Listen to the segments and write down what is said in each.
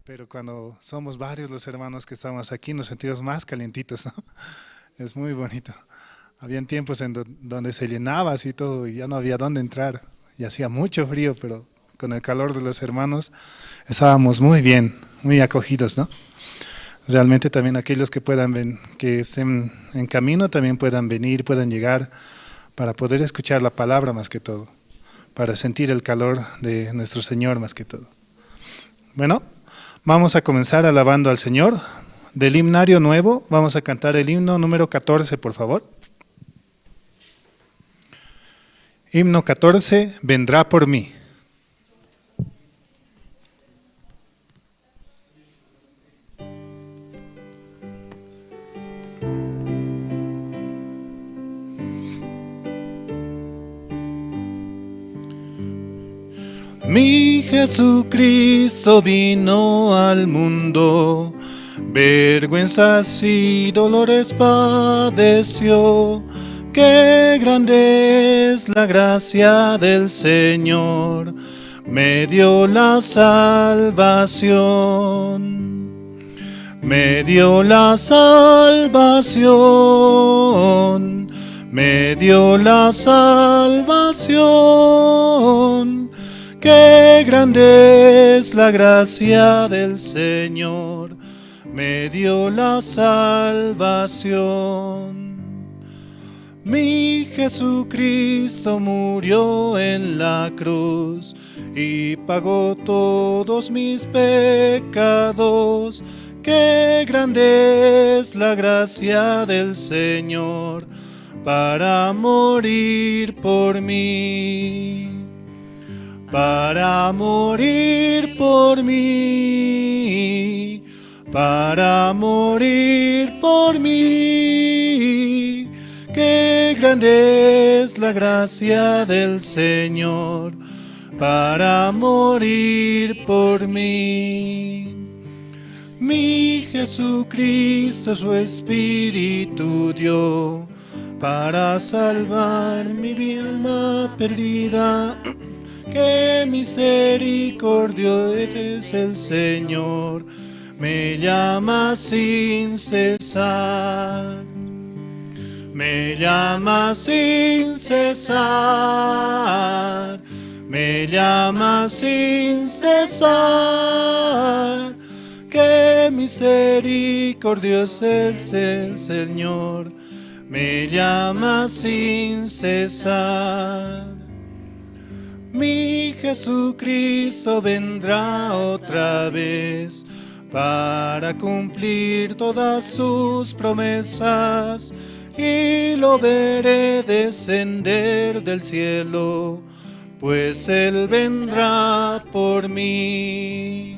Pero cuando somos varios los hermanos que estamos aquí, nos sentimos más calientitos, ¿no? Es muy bonito. Habían tiempos en donde se llenaba así todo y ya no había dónde entrar. Y hacía mucho frío, pero con el calor de los hermanos estábamos muy bien, muy acogidos, ¿no? Realmente también aquellos que puedan que estén en camino también puedan venir, puedan llegar para poder escuchar la palabra más que todo, para sentir el calor de nuestro Señor más que todo. Bueno, vamos a comenzar alabando al Señor. Del himnario nuevo, vamos a cantar el himno número 14, por favor. Himno 14, vendrá por mí. Mi Jesucristo vino al mundo, vergüenzas y dolores padeció. Qué grande es la gracia del Señor, me dio la salvación. Me dio la salvación, me dio la salvación. Qué grande es la gracia del Señor, me dio la salvación. Mi Jesucristo murió en la cruz y pagó todos mis pecados. Qué grande es la gracia del Señor para morir por mí. Para morir por mí, para morir por mí. Qué grande es la gracia del Señor para morir por mí. Mi Jesucristo su Espíritu dio para salvar mi alma perdida. Qué misericordioso es el Señor, me llama sin cesar. Me llama sin cesar, me llama sin cesar. Qué misericordioso es el Señor, me llama sin cesar. Mi Jesucristo vendrá otra vez para cumplir todas sus promesas y lo veré descender del cielo, pues Él vendrá por mí.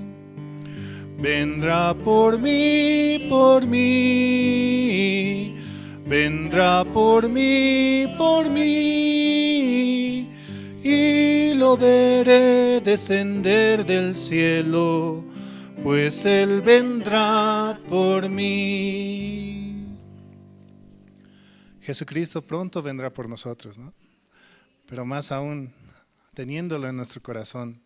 Vendrá por mí, por mí. Vendrá por mí, por mí. Y lo veré descender del cielo, pues Él vendrá por mí. Jesucristo pronto vendrá por nosotros, ¿no? Pero más aún, teniéndolo en nuestro corazón,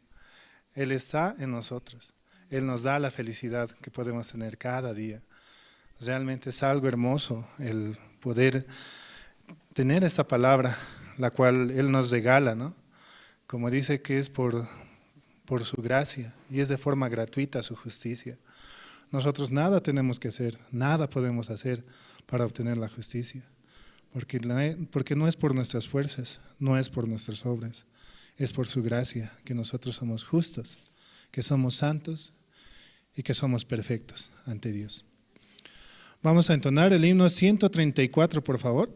Él está en nosotros. Él nos da la felicidad que podemos tener cada día. Realmente es algo hermoso el poder tener esta palabra, la cual Él nos regala, ¿no? Como dice que es por su gracia y es de forma gratuita su justicia. Nosotros nada tenemos que hacer, nada podemos hacer para obtener la justicia, porque no es por nuestras fuerzas, no es por nuestras obras, es por su gracia que nosotros somos justos, que somos santos y que somos perfectos ante Dios. Vamos a entonar el himno 134, por favor.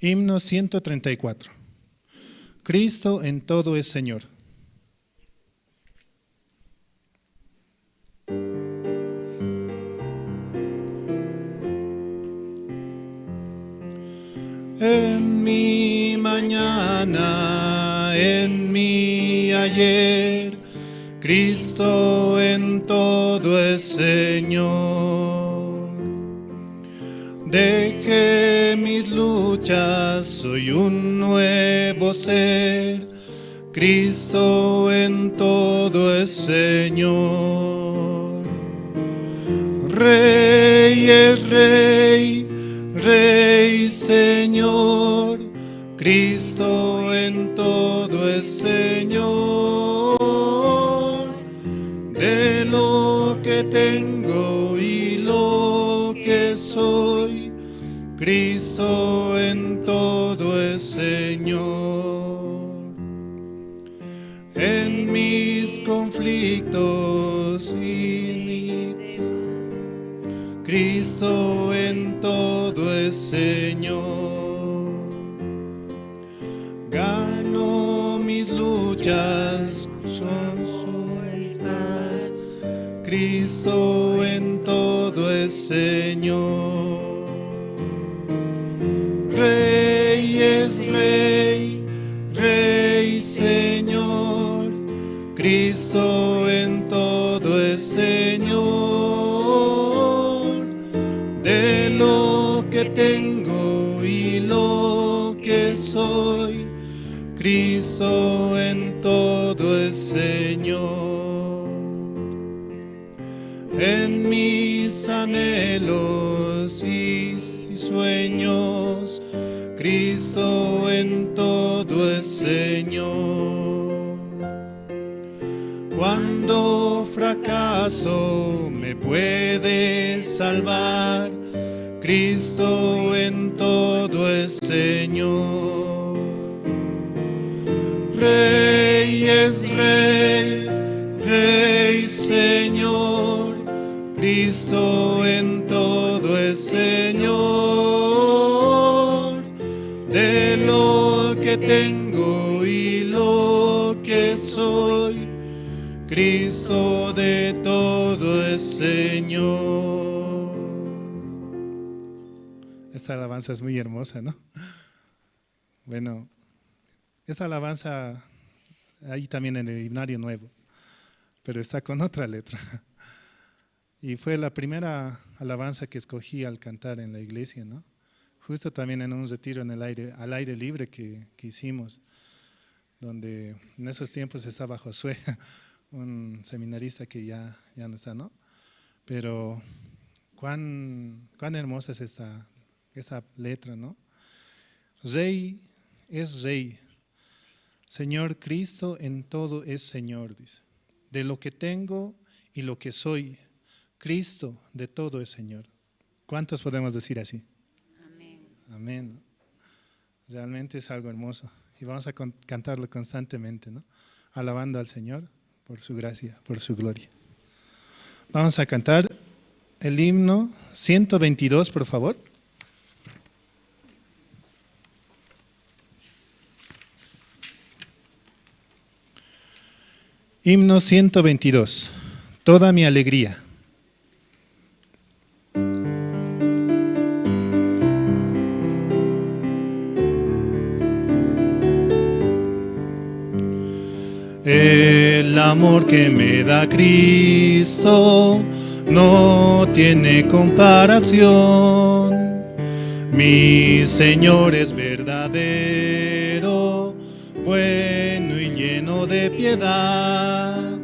Himno 134. Cristo en todo es Señor. En mi mañana, en mi ayer, Cristo en todo es Señor. Dejé mis luchas, soy un nuevo ser. Cristo en todo es Señor. Rey es Rey, Rey Señor. Cristo en todo es Señor. De lo que tengo y lo que soy, Cristo en todo es Señor. En mis conflictos y Cristo en todo es Señor. Gano mis luchas, son su paz. Cristo en todo es Señor. Rey es Rey, Rey Señor. Cristo en todo es Señor. De lo que tengo y lo que soy, Cristo en todo es Señor. En mis anhelos y sueños, Cristo en todo es Señor. Cuando fracaso me puede salvar, Cristo en todo es Señor. Rey es Rey, Rey Señor, Cristo en todo es Señor. De lo que tengo y lo que soy, Cristo de todo es Señor. Esta alabanza es muy hermosa, ¿no? Bueno, esta alabanza ahí también en el himnario nuevo, pero está con otra letra. Y fue la primera alabanza que escogí al cantar en la iglesia, ¿no? Justo también en un retiro en el aire, al aire libre que hicimos, donde en esos tiempos estaba Josué, un seminarista que ya no está, ¿no? Pero cuán hermosa es esa letra, ¿no? Rey es Rey. Señor Cristo en todo es Señor, dice. De lo que tengo y lo que soy, Cristo de todo es Señor. ¿Cuántos podemos decir así? Amén. Amén. Realmente es algo hermoso. Y vamos a cantarlo constantemente, ¿no? Alabando al Señor por su gracia, por su gloria. Vamos a cantar el himno 122, por favor. Himno 122, Toda mi alegría. El amor que me da Cristo no tiene comparación. Mi Señor es verdadero, bueno y lleno de piedad.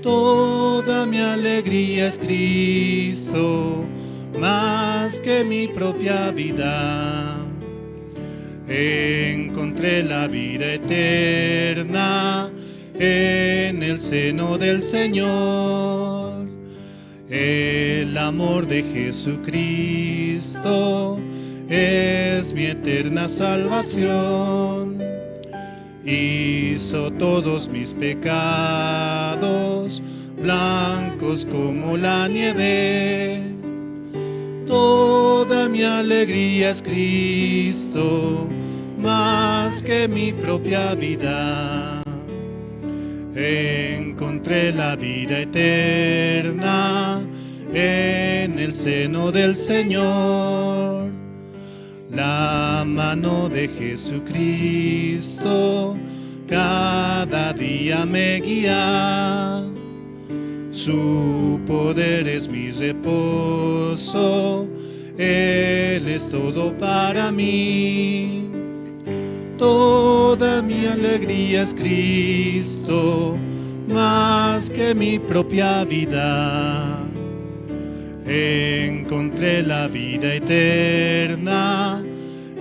Toda mi alegría es Cristo, más que mi propia vida. Encontré la vida eterna en el seno del Señor. El amor de Jesucristo es mi eterna salvación. Hizo todos mis pecados blancos como la nieve. Toda mi alegría es Cristo, más que mi propia vida. Encontré la vida eterna en el seno del Señor. La mano de Jesucristo cada día me guía. Su poder es mi reposo, Él Él es todo para mí. Toda mi alegría es Cristo, más que mi propia vida. Encontré la vida eterna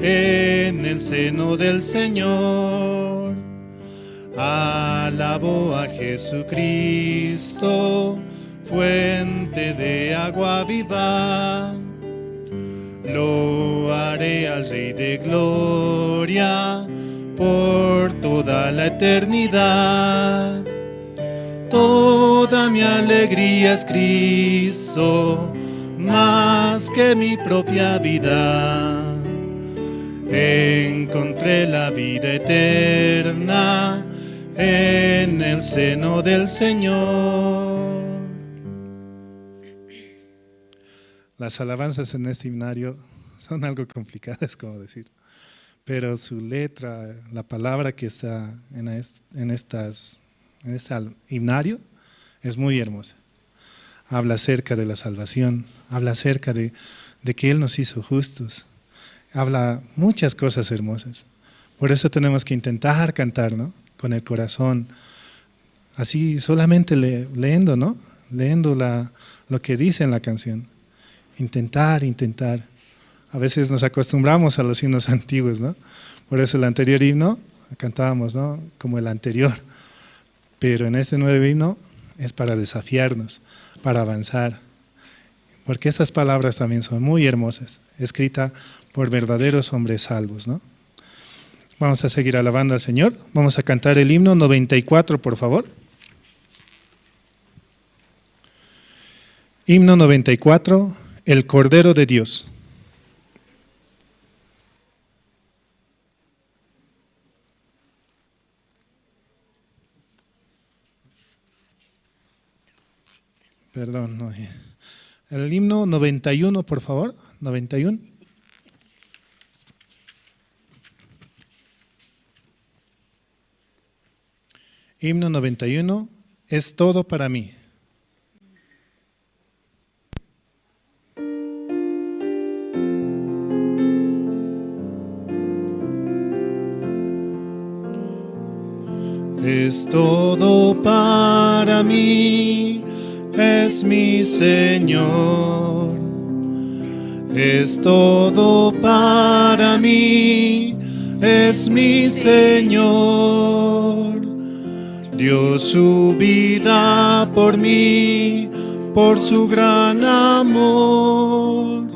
en el seno del Señor. Alabo a Jesucristo, fuente de agua viva. Loaré al Rey de Gloria por toda la eternidad. Toda mi alegría es Cristo, más que mi propia vida. Encontré la vida eterna en el seno del Señor. Las alabanzas en este himnario son algo complicadas, como decir, pero su letra, la palabra que está en este himnario es muy hermosa. Habla acerca de la salvación, habla acerca de que Él nos hizo justos, habla muchas cosas hermosas. Por eso tenemos que intentar cantar, ¿no? Con el corazón, así solamente leyendo, ¿no? Leyendo lo que dice en la canción. Intentar, intentar. A veces nos acostumbramos a los himnos antiguos, ¿no? Por eso el anterior himno cantábamos, ¿no? Como el anterior. Pero en este nuevo himno es para desafiarnos, para avanzar. Porque estas palabras también son muy hermosas, escritas por verdaderos hombres salvos, ¿no? Vamos a seguir alabando al Señor. Vamos a cantar el himno 94, por favor. Himno 94, El Cordero de Dios. Perdón, no. El himno 91, por favor. 91. Himno 91, es todo para mí. Es todo para mí, es mi Señor. Es todo para mí, es mi Señor. Dio su vida por mí, por su gran amor.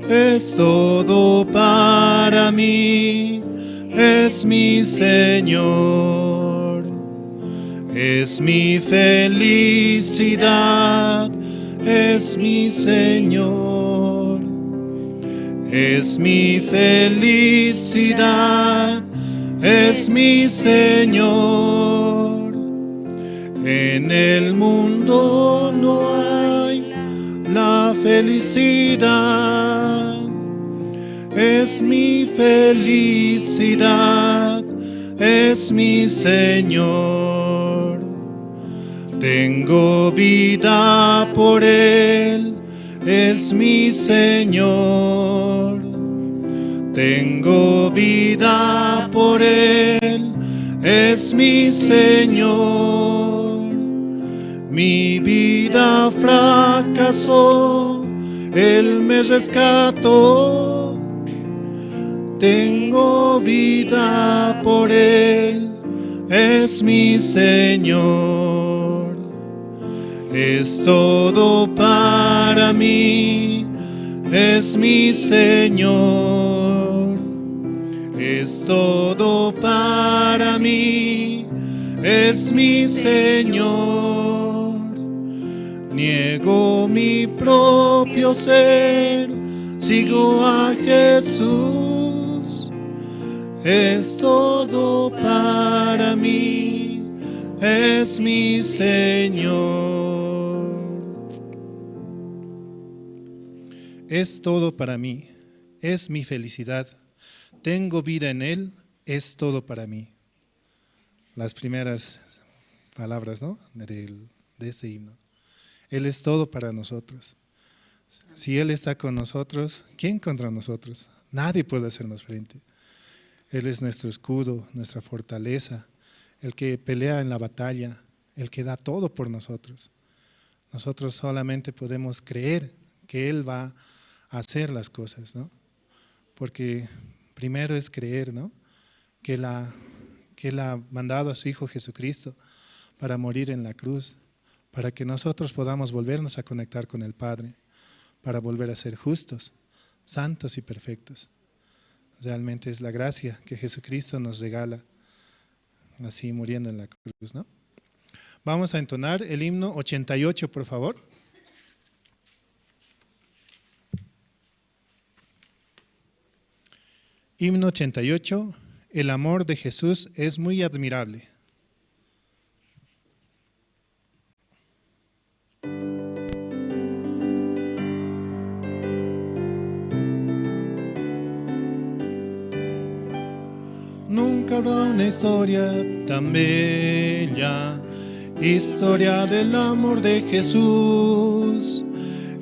Es todo para mí, es mi Señor. Es mi felicidad, es mi Señor. Es mi felicidad, es mi Señor. En el mundo no hay la felicidad. Es mi felicidad, es mi Señor. Tengo vida por Él, es mi Señor. Tengo vida por Él, es mi Señor. Mi vida fracasó, Él me rescató. Tengo vida por Él, es mi Señor. Es todo para mí, es mi Señor. Es todo para mí, es mi Señor. Niego mi propio ser, sigo a Jesús. Es todo para mí, es mi Señor. Es todo para mí, es mi felicidad. Tengo vida en Él, es todo para mí. Las primeras palabras, ¿no?, de este himno. Él es todo para nosotros. Si Él está con nosotros, ¿quién contra nosotros? Nadie puede hacernos frente. Él es nuestro escudo, nuestra fortaleza, el que pelea en la batalla, el que da todo por nosotros. Nosotros solamente podemos creer que Él va a hacer las cosas, ¿no? Porque primero es creer, ¿no? Que Él ha mandado a su Hijo Jesucristo para morir en la cruz, para que nosotros podamos volvernos a conectar con el Padre, para volver a ser justos, santos y perfectos. Realmente es la gracia que Jesucristo nos regala, así muriendo en la cruz, ¿no? Vamos a entonar el himno 88, por favor. Himno 88, el amor de Jesús es muy admirable. Nunca habrá una historia tan bella, historia del amor de Jesús,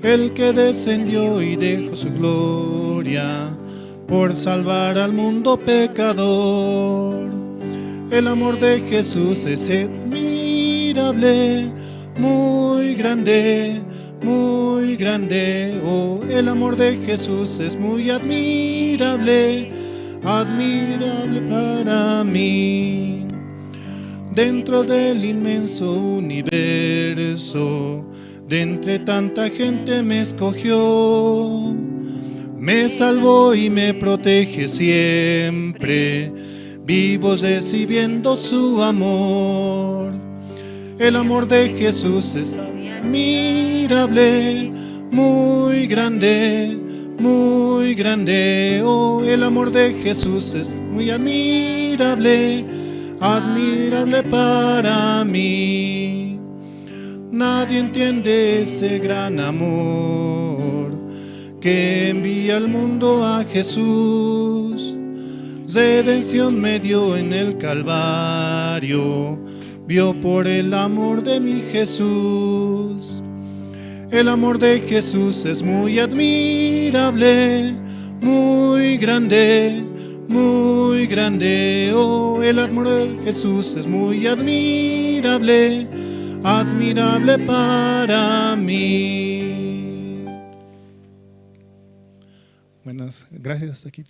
el que descendió y dejó su gloria por salvar al mundo pecador. El amor de Jesús es admirable, muy grande, muy grande. Oh, el amor de Jesús es muy admirable, admirable para mí. Dentro del inmenso universo, de entre tanta gente me escogió, me salvó y me protege siempre, vivos recibiendo su amor. El amor de Jesús es admirable, muy grande, muy grande. Oh, el amor de Jesús es muy admirable, admirable para mí. Nadie entiende ese gran amor que envía al mundo a Jesús. Redención me dio en el Calvario, vio por el amor de mi Jesús. El amor de Jesús es muy admirable, muy grande, muy grande. Oh, el amor de Jesús es muy admirable, admirable para mí. Buenas, gracias, hasta aquí.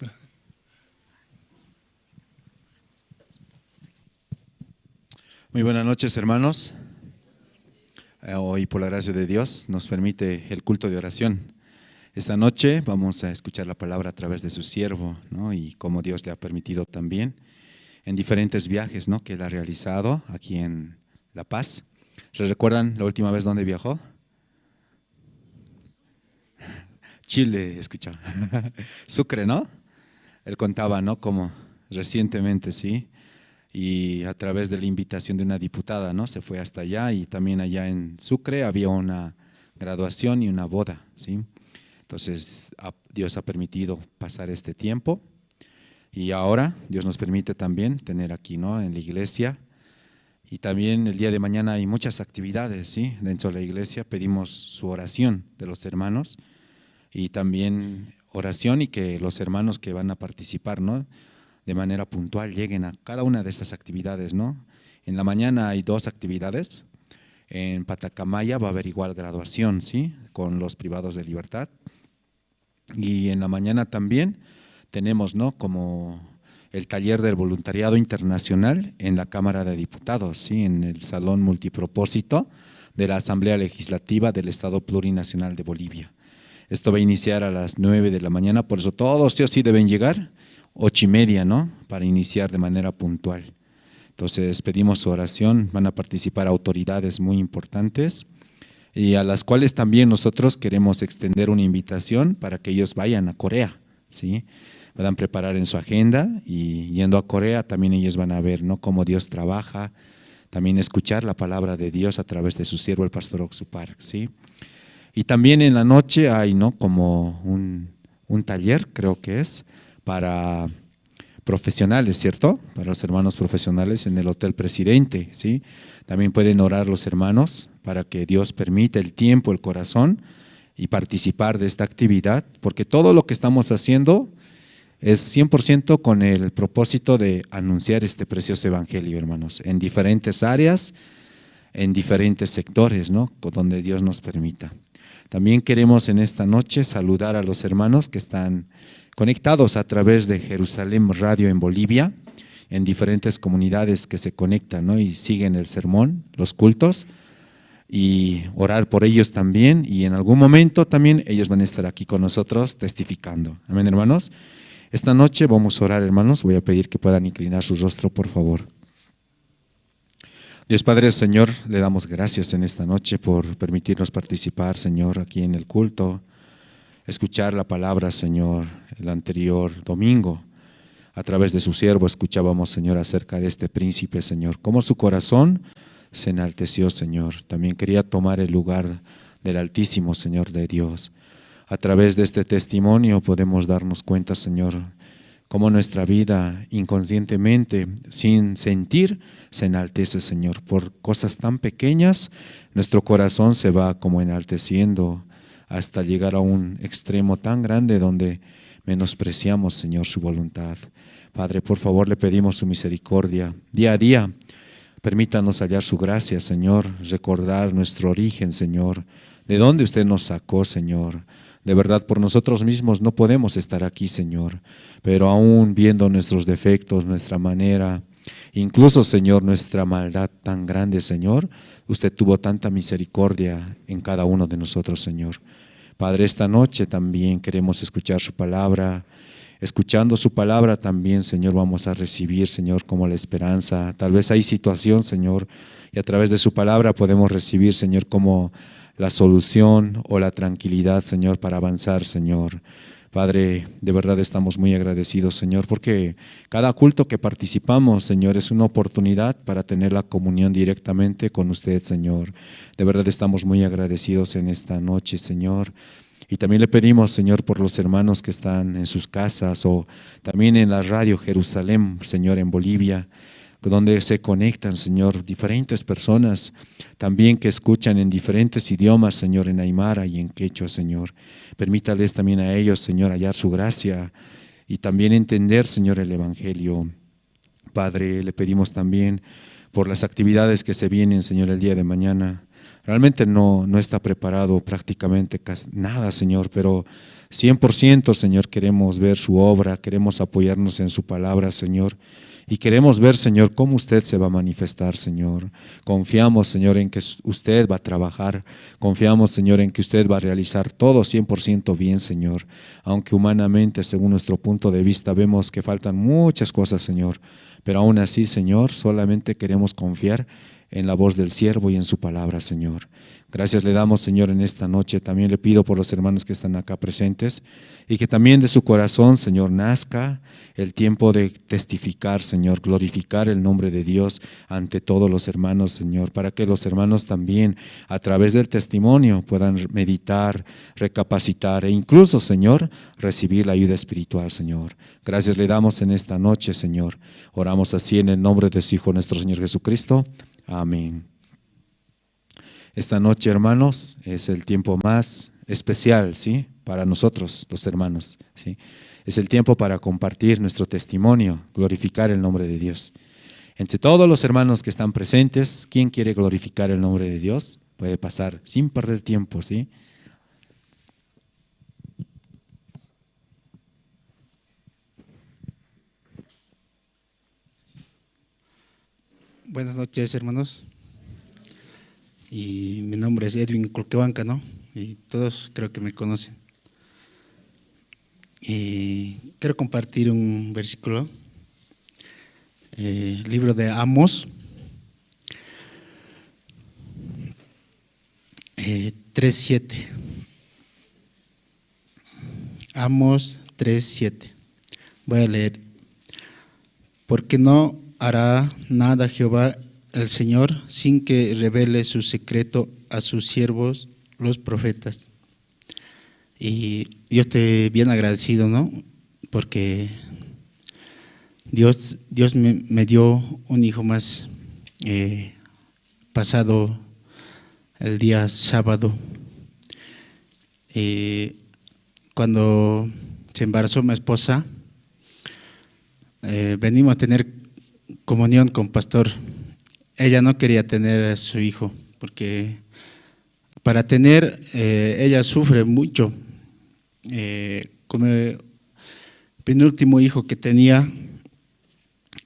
Muy buenas noches, hermanos. Hoy, por la gracia de Dios, nos permite el culto de oración. Esta noche vamos a escuchar la palabra a través de su siervo, ¿no? Y cómo Dios le ha permitido también en diferentes viajes, ¿no?, que él ha realizado aquí en La Paz. ¿Se recuerdan la última vez dónde viajó? Chile, escuchaba. Sucre, ¿no? Él contaba, ¿no?, como recientemente, sí, y a través de la invitación de una diputada, ¿no?, se fue hasta allá, y también allá en Sucre había una graduación y una boda, ¿sí? Entonces Dios ha permitido pasar este tiempo, y ahora Dios nos permite también tener aquí, ¿no?, en la iglesia. Y también el día de mañana hay muchas actividades, ¿sí?, dentro de la iglesia. Pedimos su oración de los hermanos, y también oración y que los hermanos que van a participar, ¿no?, de manera puntual lleguen a cada una de estas actividades, ¿no? En la mañana hay dos actividades. En Patacamaya va a haber igual graduación, ¿sí?, con los privados de libertad. Y en la mañana también tenemos, ¿no?, como el taller del voluntariado internacional en la Cámara de Diputados, ¿sí?, en el Salón Multipropósito de la Asamblea Legislativa del Estado Plurinacional de Bolivia. Esto va a iniciar a las 9 de la mañana, por eso todos sí o sí deben llegar, 8:30, ¿no?, para iniciar de manera puntual. Entonces pedimos su oración, van a participar autoridades muy importantes y a las cuales también nosotros queremos extender una invitación para que ellos vayan a Corea, ¿sí? Puedan preparar en su agenda, y yendo a Corea también ellos van a ver, ¿no?, cómo Dios trabaja, también escuchar la palabra de Dios a través de su siervo, el pastor Ock Soo Park, ¿sí? Y también en la noche hay, ¿no?, como un taller, creo que es, para profesionales, ¿cierto? Para los hermanos profesionales en el Hotel Presidente, ¿sí? También pueden orar los hermanos para que Dios permita el tiempo, el corazón, Y participar de esta actividad, porque todo lo que estamos haciendo es 100% con el propósito de anunciar este precioso evangelio, hermanos, en diferentes áreas, en diferentes sectores, ¿no? Donde Dios nos permita. También queremos en esta noche saludar a los hermanos que están conectados a través de Jerusalén Radio en Bolivia, en diferentes comunidades que se conectan, ¿no? Y siguen el sermón, los cultos, y orar por ellos también, y en algún momento también ellos van a estar aquí con nosotros testificando. Amén, hermanos. Esta noche vamos a orar, hermanos. Voy a pedir que puedan inclinar su rostro, por favor. Dios Padre, Señor, le damos gracias en esta noche por permitirnos participar, Señor, aquí en el culto, escuchar la palabra, Señor, el anterior domingo. A través de su siervo escuchábamos, Señor, acerca de este príncipe, Señor, cómo su corazón se enalteció, Señor. También quería tomar el lugar del Altísimo, Señor de Dios. A través de este testimonio podemos darnos cuenta, Señor, cómo nuestra vida inconscientemente, sin sentir, se enaltece, Señor. Por cosas tan pequeñas, nuestro corazón se va como enalteciendo hasta llegar a un extremo tan grande donde menospreciamos, Señor, su voluntad. Padre, por favor, le pedimos su misericordia día a día. Permítanos hallar su gracia, Señor, recordar nuestro origen, Señor, de dónde usted nos sacó, Señor. De verdad, por nosotros mismos no podemos estar aquí, Señor, pero aún viendo nuestros defectos, nuestra manera, incluso, Señor, nuestra maldad tan grande, Señor, usted tuvo tanta misericordia en cada uno de nosotros, Señor. Padre, esta noche también queremos escuchar su palabra. Escuchando su palabra también, Señor, vamos a recibir, Señor, como la esperanza. Tal vez hay situación, Señor, y a través de su palabra podemos recibir, Señor, como la solución o la tranquilidad, Señor, para avanzar, Señor. Padre, de verdad estamos muy agradecidos, Señor, porque cada culto que participamos, Señor, es una oportunidad para tener la comunión directamente con usted, Señor. De verdad estamos muy agradecidos en esta noche, Señor. Y también le pedimos, Señor, por los hermanos que están en sus casas o también en la radio Jerusalén, Señor, en Bolivia, donde se conectan, Señor, diferentes personas también que escuchan en diferentes idiomas, Señor, en aymara y en quechua, Señor. Permítales también a ellos, Señor, hallar su gracia y también entender, Señor, el Evangelio. Padre, le pedimos también por las actividades que se vienen, Señor, el día de mañana. Realmente no está preparado prácticamente casi nada, Señor, pero 100%, Señor, queremos ver su obra, queremos apoyarnos en su palabra, Señor. Y queremos ver, Señor, cómo usted se va a manifestar, Señor. Confiamos, Señor, en que usted va a trabajar. Confiamos, Señor, en que usted va a realizar todo 100% bien, Señor. Aunque humanamente, según nuestro punto de vista, vemos que faltan muchas cosas, Señor. Pero aún así, Señor, solamente queremos confiar en la voz del siervo y en su palabra, Señor. Gracias le damos, Señor, en esta noche. También le pido por los hermanos que están acá presentes y que también de su corazón, Señor, nazca el tiempo de testificar, Señor, glorificar el nombre de Dios ante todos los hermanos, Señor, para que los hermanos también a través del testimonio puedan meditar, recapacitar e incluso, Señor, recibir la ayuda espiritual, Señor. Gracias le damos en esta noche, Señor. Oramos así en el nombre de su Hijo, nuestro Señor Jesucristo. Amén. Esta noche, hermanos, es el tiempo más especial, ¿sí? Para nosotros, los hermanos, ¿sí? Es el tiempo para compartir nuestro testimonio, glorificar el nombre de Dios. Entre todos los hermanos que están presentes, ¿quién quiere glorificar el nombre de Dios? Puede pasar sin perder tiempo, ¿sí? Buenas noches, hermanos. Y mi nombre es Edwin Colquehuanca, ¿no? Y todos creo que me conocen. Y quiero compartir un versículo, libro de Amós, 3:7. Amós 3:7. Voy a leer. Porque no hará nada Jehová el Señor sin que revele su secreto a sus siervos, los profetas. Y yo estoy bien agradecido, ¿no? Porque Dios me dio un hijo más pasado el día sábado. Y cuando se embarazó mi esposa, venimos a tener comunión con pastor. Ella no quería tener a su hijo, porque para tener, ella sufre mucho. Como el penúltimo hijo que tenía,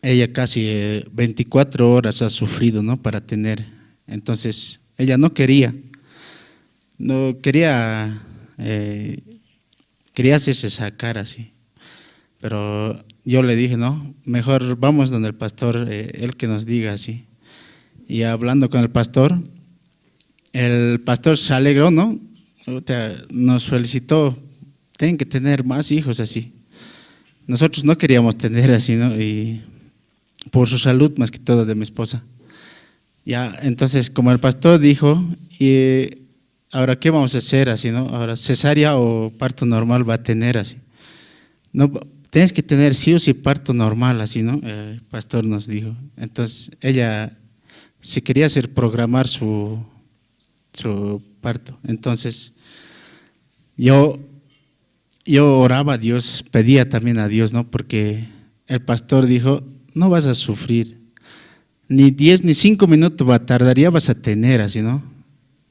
ella casi 24 horas ha sufrido, ¿no?, para tener. Entonces, ella no quería, quería hacerse sacar así. Pero yo le dije, no, mejor vamos donde el pastor, él que nos diga así. Y hablando con el pastor se alegró, ¿no? Nos felicitó, tienen que tener más hijos así. Nosotros no queríamos tener así, ¿no? Y por su salud más que todo de mi esposa. Ya, entonces, como el pastor dijo, y ahora, ¿qué vamos a hacer así, no? Ahora, cesárea o parto normal va a tener así. No, tienes que tener sí o sí parto normal así, ¿no? El pastor nos dijo. Entonces, ella se quería hacer programar su parto. Entonces, yo oraba a Dios, pedía también a Dios, ¿no? Porque el pastor dijo, no vas a sufrir, ni 10 ni 5 minutos va a tardar, ya vas a tener así, ¿no?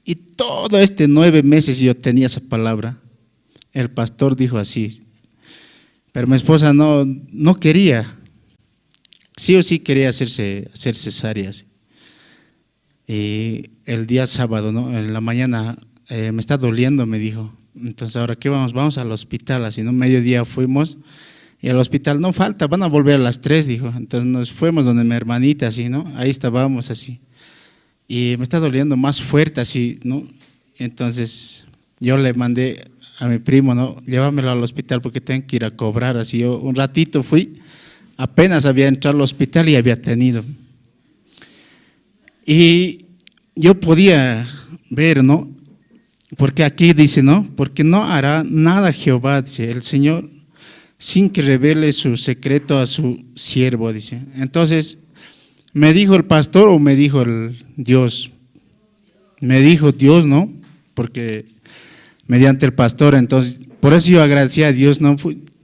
Y todo este 9 meses yo tenía esa palabra. El pastor dijo así, pero mi esposa no quería, sí o sí quería hacer cesárea. Y el día sábado, ¿no?, en la mañana, me está doliendo, me dijo. Entonces, ¿ahora qué vamos? Vamos al hospital, así, ¿no? Mediodía fuimos y al hospital, no falta, van a volver a las 3, dijo. Entonces nos fuimos donde mi hermanita, así, ¿no? Ahí estábamos, así. Y me está doliendo más fuerte, así, ¿no? Entonces yo le mandé a mi primo, ¿no? Llévamelo al hospital porque tengo que ir a cobrar, así. Yo un ratito fui, apenas había entrado al hospital y había tenido. Y yo podía ver, ¿no? Porque aquí dice, ¿no? Porque no hará nada Jehová, dice el Señor, sin que revele su secreto a su siervo, dice. Entonces, ¿me dijo el pastor o me dijo el Dios? Me dijo Dios, ¿no? Porque mediante el pastor, entonces, por eso yo agradecía a Dios, ¿no?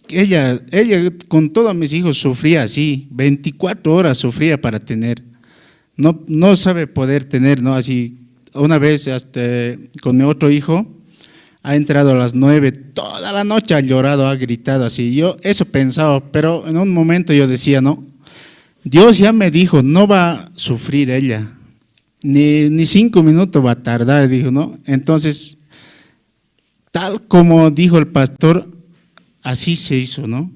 Ella con todos mis hijos sufría así, 24 horas sufría para tener. No sabe poder tener, ¿no? Así, una vez hasta con mi otro hijo, ha entrado a las 9, toda la noche ha llorado, ha gritado así. Yo eso pensaba, pero en un momento yo decía, no, Dios ya me dijo, no va a sufrir ella, ni 5 minutos va a tardar, dijo, ¿no? Entonces, tal como dijo el pastor, así se hizo, ¿no?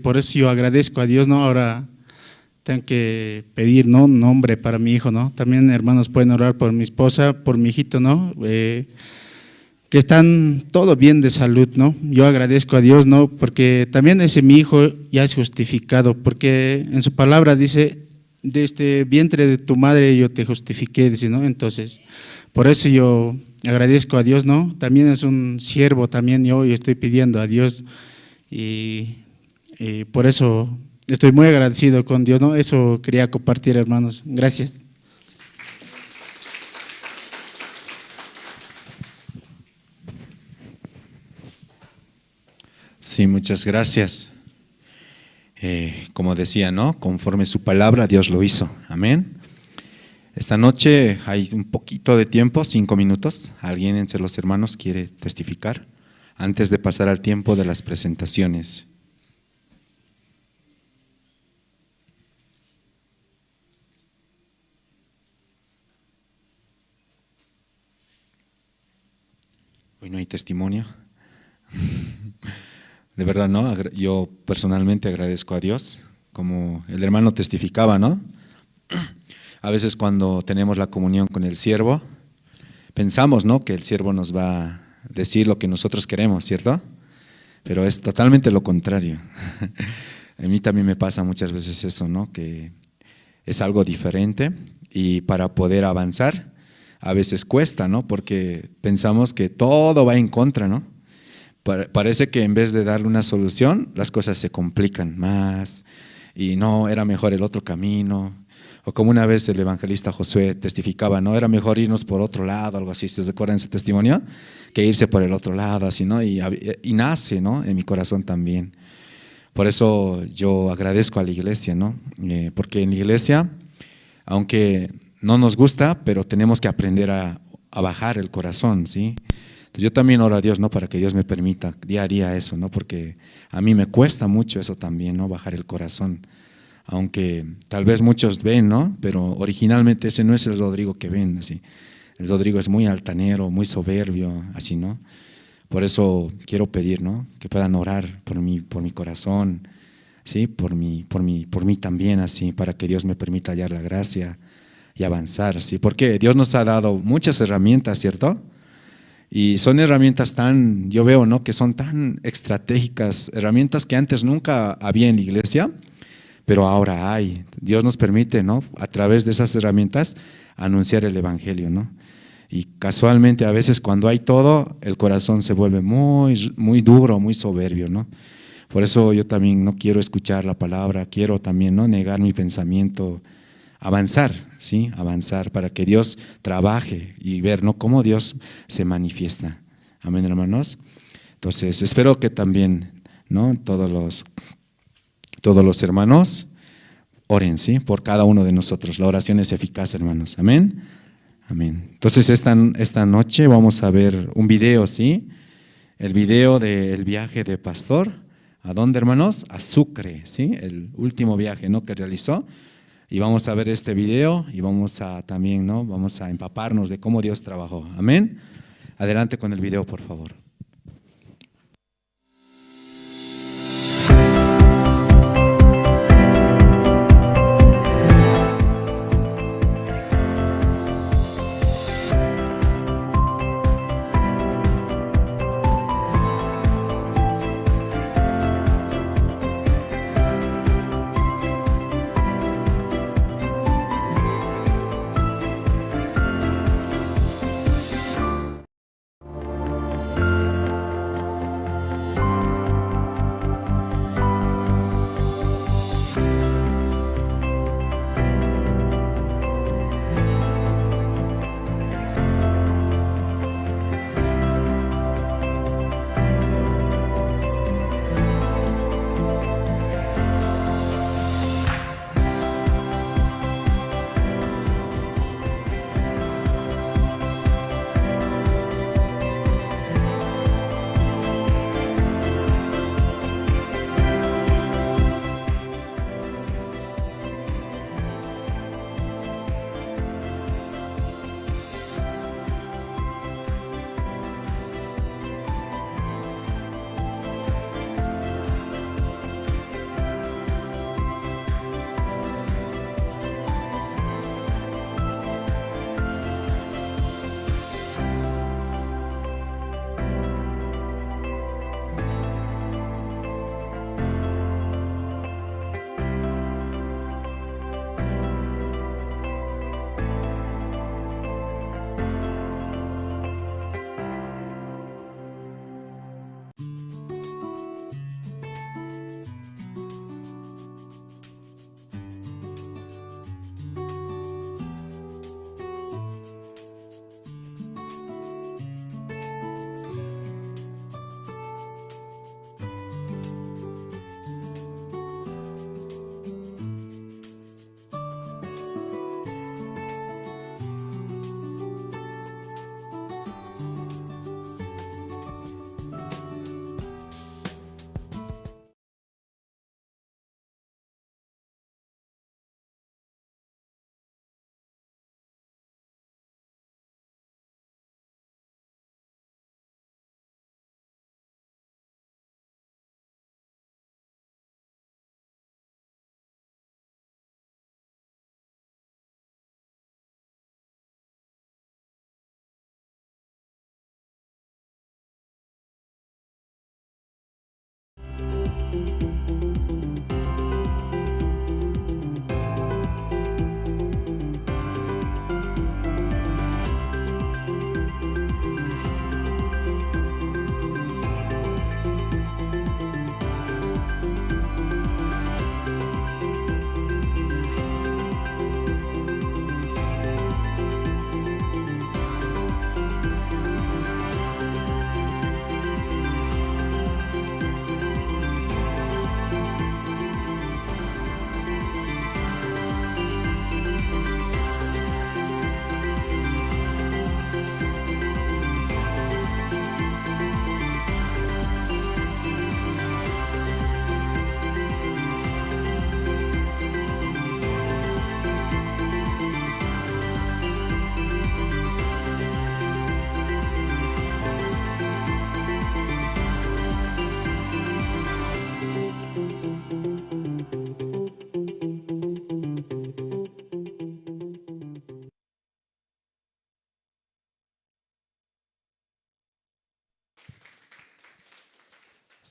Por eso yo agradezco a Dios, ¿no? Ahora tengo que pedir, ¿no?, un nombre para mi hijo, ¿no? También, hermanos, pueden orar por mi esposa, por mi hijito, ¿no? Que están todo bien de salud, ¿no? Yo agradezco a Dios, ¿no? Porque también ese mi hijo ya es justificado, porque en su palabra dice, de este vientre de tu madre yo te justifiqué, dice, ¿no? Entonces, por eso yo agradezco a Dios, ¿no? También es un siervo, también yo estoy pidiendo a Dios y por eso estoy muy agradecido con Dios, ¿no? Eso quería compartir, hermanos. Gracias. Sí, muchas gracias. Como decía, ¿no? Conforme su palabra, Dios lo hizo. Amén. Esta noche hay un poquito de tiempo, 5 minutos. ¿Alguien entre los hermanos quiere testificar antes de pasar al tiempo de las presentaciones? Hoy no hay testimonio. De verdad, ¿no? Yo personalmente agradezco a Dios, como el hermano testificaba, ¿no? A veces cuando tenemos la comunión con el siervo, pensamos, ¿no?, que el siervo nos va a decir lo que nosotros queremos, ¿cierto? Pero es totalmente lo contrario. A mí también me pasa muchas veces eso, ¿no? Que es algo diferente y para poder avanzar a veces cuesta, ¿no? Porque pensamos que todo va en contra, ¿no? Parece que en vez de darle una solución, las cosas se complican más y no, era mejor el otro camino. O como una vez el evangelista Josué testificaba, ¿no? Era mejor irnos por otro lado, algo así, ¿se recuerdan ese testimonio? Que irse por el otro lado, así, ¿no? Y nace, ¿no? En mi corazón también. Por eso yo agradezco a la iglesia, ¿no? Porque en la iglesia, aunque no nos gusta, pero tenemos que aprender a bajar el corazón, ¿sí? Entonces yo también oro a Dios, ¿no? Para que Dios me permita día a día eso, ¿no? Porque a mí me cuesta mucho eso también, ¿no? Bajar el corazón. Aunque tal vez muchos ven, ¿no? Pero originalmente ese no es el Rodrigo que ven, así. El Rodrigo es muy altanero, muy soberbio, así, ¿no? Por eso quiero pedir, ¿no? Que puedan orar por mí, por mi corazón, ¿sí? Por mí, por mí, por mí también, así, para que Dios me permita hallar la gracia y avanzar, ¿sí? Porque Dios nos ha dado muchas herramientas, ¿cierto? Y son herramientas tan, yo veo, ¿no? Que son tan estratégicas, herramientas que antes nunca había en la iglesia, pero ahora hay. Dios nos permite, ¿no? A través de esas herramientas anunciar el evangelio, ¿no? Y casualmente a veces cuando hay todo, el corazón se vuelve muy, muy duro, muy soberbio, ¿no? Por eso yo también no quiero escuchar la palabra, quiero también, ¿no? Negar mi pensamiento, avanzar, ¿sí? Avanzar para que Dios trabaje y ver, ¿no? Cómo Dios se manifiesta. Amén, hermanos. Entonces, espero que también, ¿no? Todos los hermanos oren, ¿sí? Por cada uno de nosotros. La oración es eficaz, hermanos. Amén. Amén. Entonces, esta noche vamos a ver un video, ¿sí? El video del viaje de pastor. ¿A dónde, hermanos? A Sucre, ¿sí? El último viaje, ¿no? Que realizó. Y vamos a ver este video y vamos a también, ¿no? Vamos a empaparnos de cómo Dios trabajó. Amén. Adelante con el video, por favor.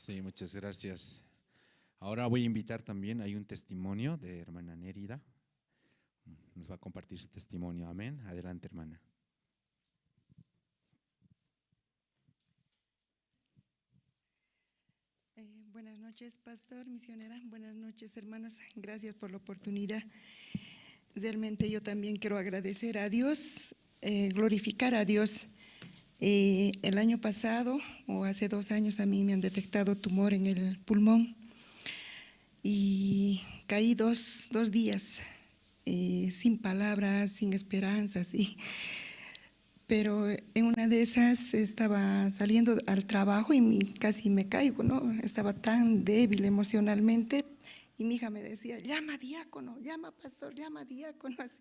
Sí, muchas gracias. Ahora voy a invitar también, hay un testimonio de hermana Nérida. Nos va a compartir su testimonio. Amén. Adelante, hermana. Buenas noches, pastor, misionera. Buenas noches, hermanos. Gracias por la oportunidad. Realmente yo también quiero agradecer a Dios, glorificar a Dios. El año pasado, o hace 2 años, a mí me han detectado tumor en el pulmón y caí dos días sin palabras, sin esperanza, sí. Pero en una de esas estaba saliendo al trabajo y casi me caigo, ¿no? Estaba tan débil emocionalmente y mi hija me decía, llama diácono, llama pastor, llama diácono. Así.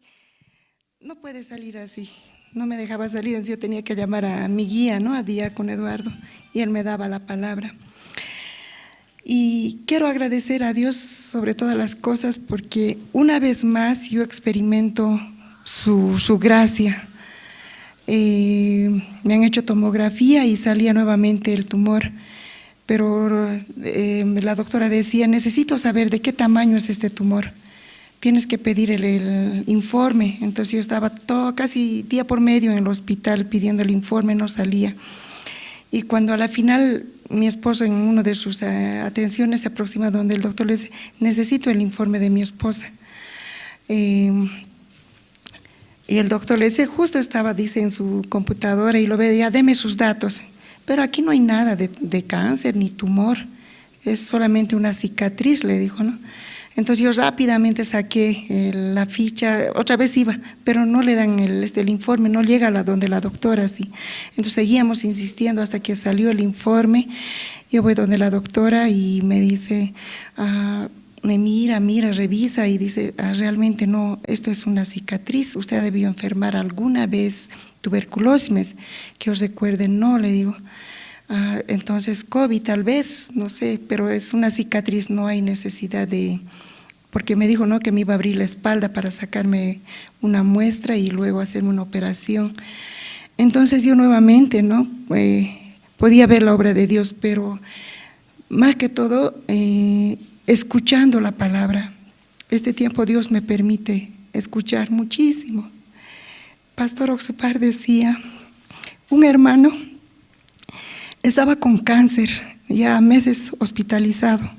No puede salir así, no me dejaba salir, entonces yo tenía que llamar a mi guía, ¿no? A diácono Eduardo, y él me daba la palabra. Y quiero agradecer a Dios sobre todas las cosas porque una vez más yo experimento su gracia. Me han hecho tomografía y salía nuevamente el tumor, pero la doctora decía, necesito saber de qué tamaño es este tumor, tienes que pedir el informe. Entonces yo estaba todo, casi día por medio en el hospital pidiendo el informe, no salía. Y cuando a la final mi esposo en una de sus atenciones se aproxima donde el doctor le dice, necesito el informe de mi esposa. Y el doctor le dice, justo estaba, dice, en su computadora y lo ve, ya deme sus datos. Pero aquí no hay nada de cáncer ni tumor, es solamente una cicatriz, le dijo, ¿no? Entonces yo rápidamente saqué la ficha, otra vez iba, pero no le dan el informe, no llega a donde la doctora, sí. Entonces seguíamos insistiendo hasta que salió el informe. Yo voy donde la doctora y me dice, me mira, revisa y dice, realmente no, esto es una cicatriz, usted ha debido enfermar alguna vez tuberculosis, que os recuerde, no, le digo. Entonces COVID tal vez, no sé, pero es una cicatriz, no hay necesidad de, porque me dijo, no, que me iba a abrir la espalda para sacarme una muestra y luego hacerme una operación. Entonces yo nuevamente, ¿no? Podía ver la obra de Dios, pero más que todo, escuchando la palabra. Este tiempo Dios me permite escuchar muchísimo. Pastor Oxupar decía, un hermano estaba con cáncer, ya meses hospitalizado,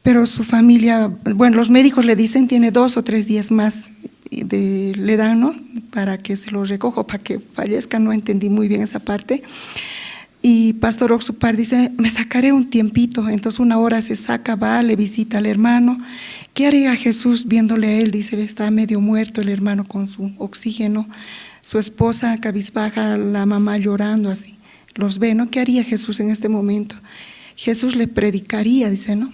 pero su familia, bueno, los médicos le dicen tiene 2 o 3 días más, le dan, ¿no? Para que se lo recoja, para que fallezca, no entendí muy bien esa parte. Y Pastor Oxupar dice, me sacaré un tiempito. Entonces una hora se saca, va, le visita al hermano. ¿Qué haría Jesús viéndole a él? Dice, está medio muerto el hermano con su oxígeno, su esposa cabizbaja, la mamá llorando así. Los ve, ¿no? ¿Qué haría Jesús en este momento? Jesús le predicaría, dice, ¿no?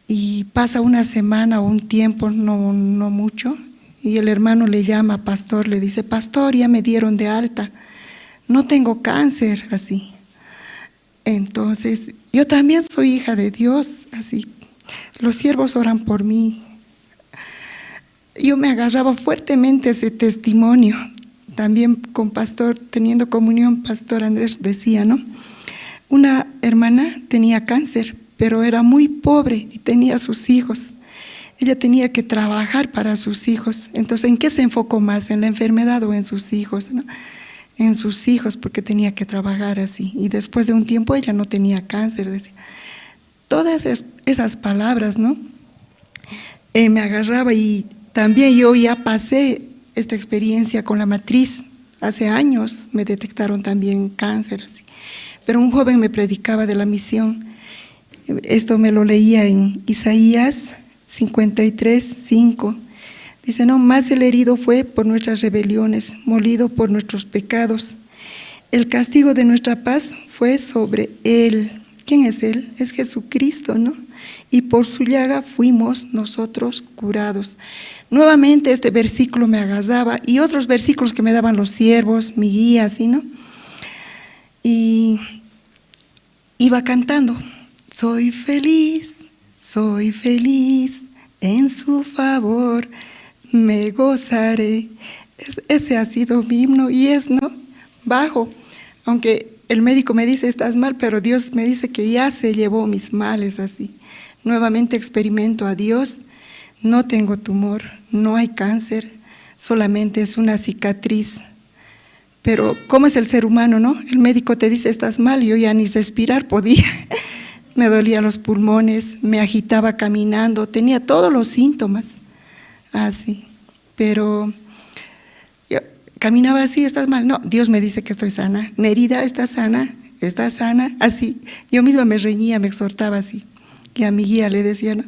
Y pasa una semana o un tiempo, no mucho, y el hermano le llama, pastor, le dice, pastor, ya me dieron de alta, no tengo cáncer, así. Entonces, yo también soy hija de Dios, así. Los siervos oran por mí. Yo me agarraba fuertemente a ese testimonio. También con pastor, teniendo comunión, pastor Andrés decía, ¿no? Una hermana tenía cáncer, pero era muy pobre y tenía sus hijos. Ella tenía que trabajar para sus hijos. Entonces, ¿en qué se enfocó más? ¿En la enfermedad o en sus hijos, ¿no? En sus hijos, porque tenía que trabajar así. Y después de un tiempo ella no tenía cáncer, decía. Todas esas palabras, ¿no? Me agarraba y también yo ya pasé esta experiencia con la matriz. Hace años me detectaron también cáncer, así. Pero un joven me predicaba de la misión. Esto me lo leía en Isaías 53:5. Dice, no, más el herido fue por nuestras rebeliones, molido por nuestros pecados. El castigo de nuestra paz fue sobre él. ¿Quién es él? Es Jesucristo, ¿no? Y por su llaga fuimos nosotros curados. Nuevamente este versículo me agasaba y otros versículos que me daban los siervos, mi guía, así, ¿no? Y iba cantando, soy feliz en su favor, me gozaré. Ese ha sido mi himno y es, ¿no? Bajo, aunque El médico me dice, estás mal, pero Dios me dice que ya se llevó mis males así. Nuevamente experimento a Dios, no tengo tumor, no hay cáncer, solamente es una cicatriz. Pero ¿cómo es el ser humano, no? El médico te dice, estás mal, yo ya ni respirar podía. Me dolía los pulmones, me agitaba caminando, tenía todos los síntomas, así. Pero yo caminaba así, estás mal. No, Dios me dice que estoy sana. Nerida, estás sana, estás sana, así. Yo misma me reñía, me exhortaba así. Y a mi guía le decía, no,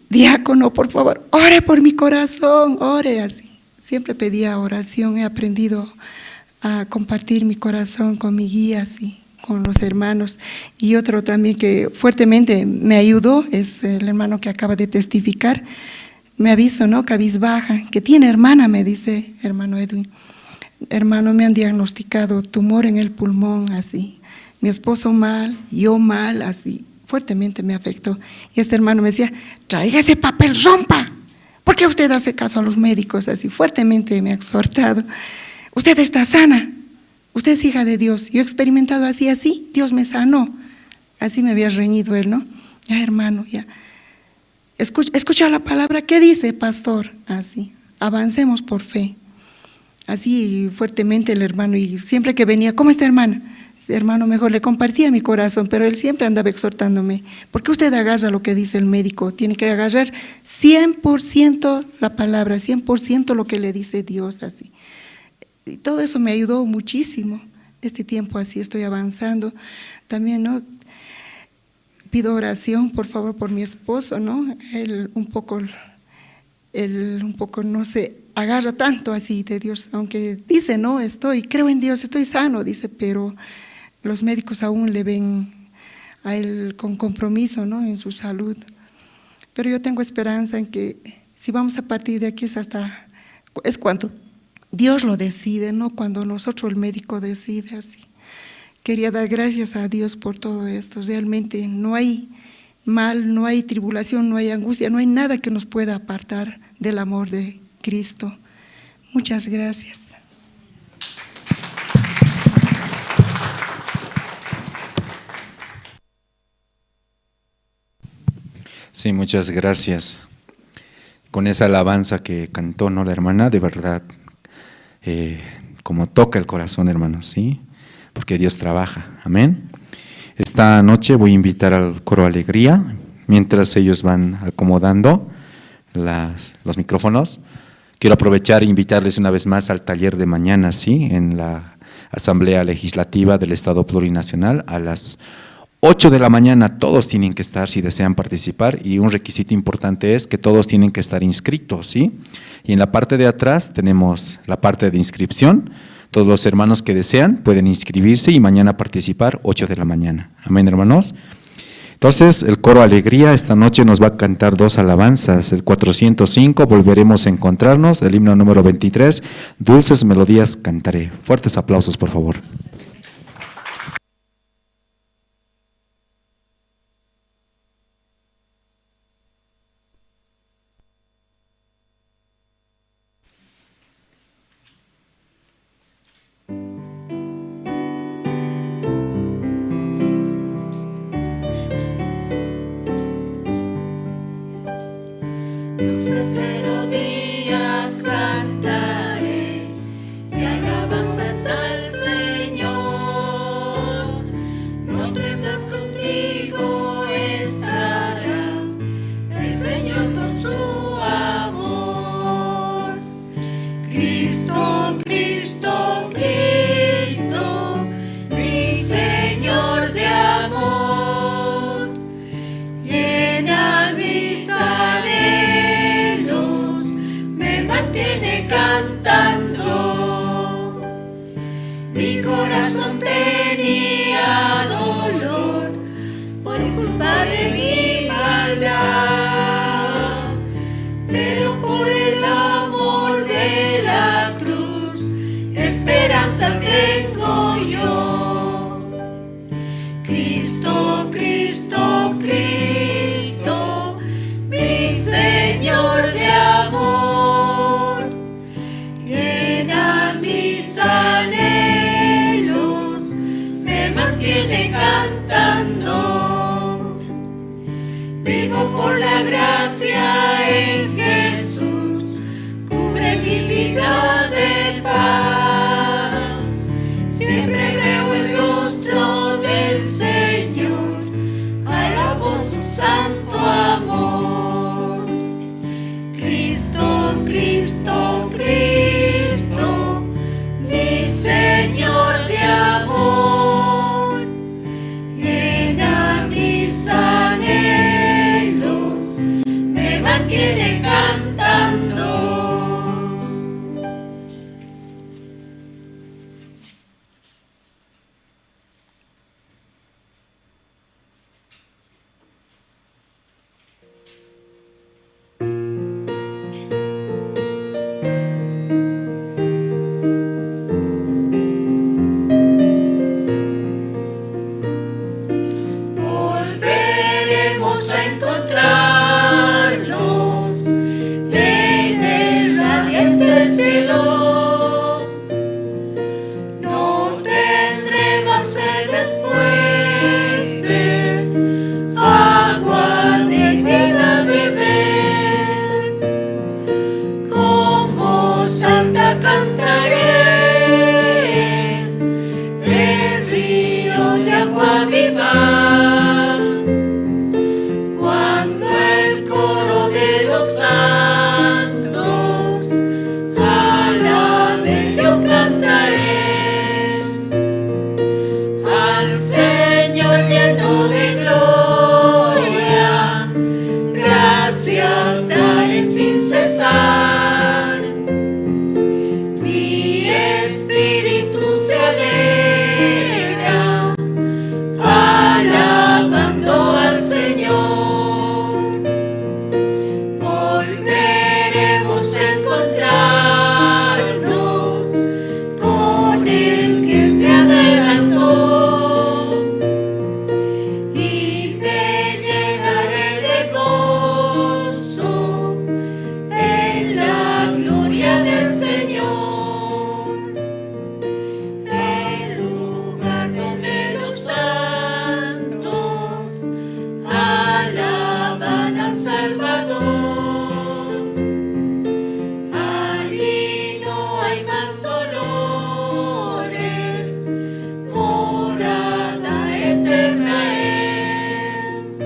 diácono, por favor, ore por mi corazón, ore así. Siempre pedía oración, he aprendido a compartir mi corazón con mi guía, así, con los hermanos. Y otro también que fuertemente me ayudó es el hermano que acaba de testificar. Me aviso, ¿no? Cabizbaja, que tiene hermana, me dice hermano Edwin. Hermano, me han diagnosticado tumor en el pulmón, así. Mi esposo mal, yo mal, así. Fuertemente me afectó. Y este hermano me decía, traiga ese papel, rompa. ¿Por qué usted hace caso a los médicos? Así fuertemente me ha exhortado. Usted está sana. Usted es hija de Dios. Yo he experimentado así, así, Dios me sanó. Así me había reñido él, ¿no? Ya, hermano, ya. Escucha la palabra, ¿qué dice, pastor? Así, avancemos por fe. Así fuertemente el hermano, y siempre que venía, ¿cómo está, hermana? Hermano, mejor le compartía mi corazón, pero él siempre andaba exhortándome. ¿Por qué usted agarra lo que dice el médico? Tiene que agarrar 100% la palabra, 100% lo que le dice Dios, así. Y todo eso me ayudó muchísimo. Este tiempo así estoy avanzando. También, ¿no? Pido oración, por favor, por mi esposo, ¿no? Él un poco no se agarra tanto así de Dios, aunque dice, no, creo en Dios, estoy sano, dice, pero los médicos aún le ven a él con compromiso, ¿no? En su salud. Pero yo tengo esperanza en que si vamos a partir de aquí es cuando Dios lo decide, no cuando nosotros el médico decide así. Quería dar gracias a Dios por todo esto. Realmente no hay mal, no hay tribulación, no hay angustia, no hay nada que nos pueda apartar del amor de Cristo. Muchas gracias. Sí, muchas gracias. Con esa alabanza que cantó, ¿no?, la hermana, de verdad, como toca el corazón, hermanos, ¿sí? Porque Dios trabaja, amén. Esta noche voy a invitar al coro Alegría, mientras ellos van acomodando los micrófonos. Quiero aprovechar e invitarles una vez más al taller de mañana, ¿sí?, en la Asamblea Legislativa del Estado Plurinacional a las 8 de la mañana. Todos tienen que estar si desean participar, y un requisito importante es que todos tienen que estar inscritos, ¿sí? Y en la parte de atrás tenemos la parte de inscripción. Todos los hermanos que desean pueden inscribirse y mañana participar, 8 de la mañana. Amén, hermanos. Entonces, el coro Alegría esta noche nos va a cantar dos alabanzas. El 405, Volveremos a encontrarnos, el himno número 23, Dulces melodías cantaré. Fuertes aplausos, por favor. Dulces melodías cantaré y alabanzas al Señor. No temas, contigo estará el Señor con su amor. Cristo, Cristo, Cristo, mi Señor de amor, llena mis anhelos, me mantiene cantando. Mi corazón tenía dolor por culpa de mi maldad, pero por el amor de la cruz esperanza tengo yo. Cristo, Cristo, Cristo, mi Señor de amor, llena mis anhelos, La gracia en Jesús cubre mi vida de paz. Siempre veo el rostro del Señor, alabo su santo amor. Cristo, Cristo, Cristo, mi Señor de amor, llena mis anhelos, me mantiene cantando. Volveremos a encontrarnos en el radiante cielo. No tendré más sed después de agua de vida beber. Como santa cantaré el río de agua viva. Cuando el coro de los santos alaben, yo cantaré al Señor lleno de gloria, gracias daré sin cesar. Mi espíritu se alegra, alabando al Señor. Volveremos a encontrarnos con el que se adelantó y me llenaré de gozo en la gloria del Señor, el lugar donde los santos alaban al Salvador. Allí no hay más dolores, morada eterna es.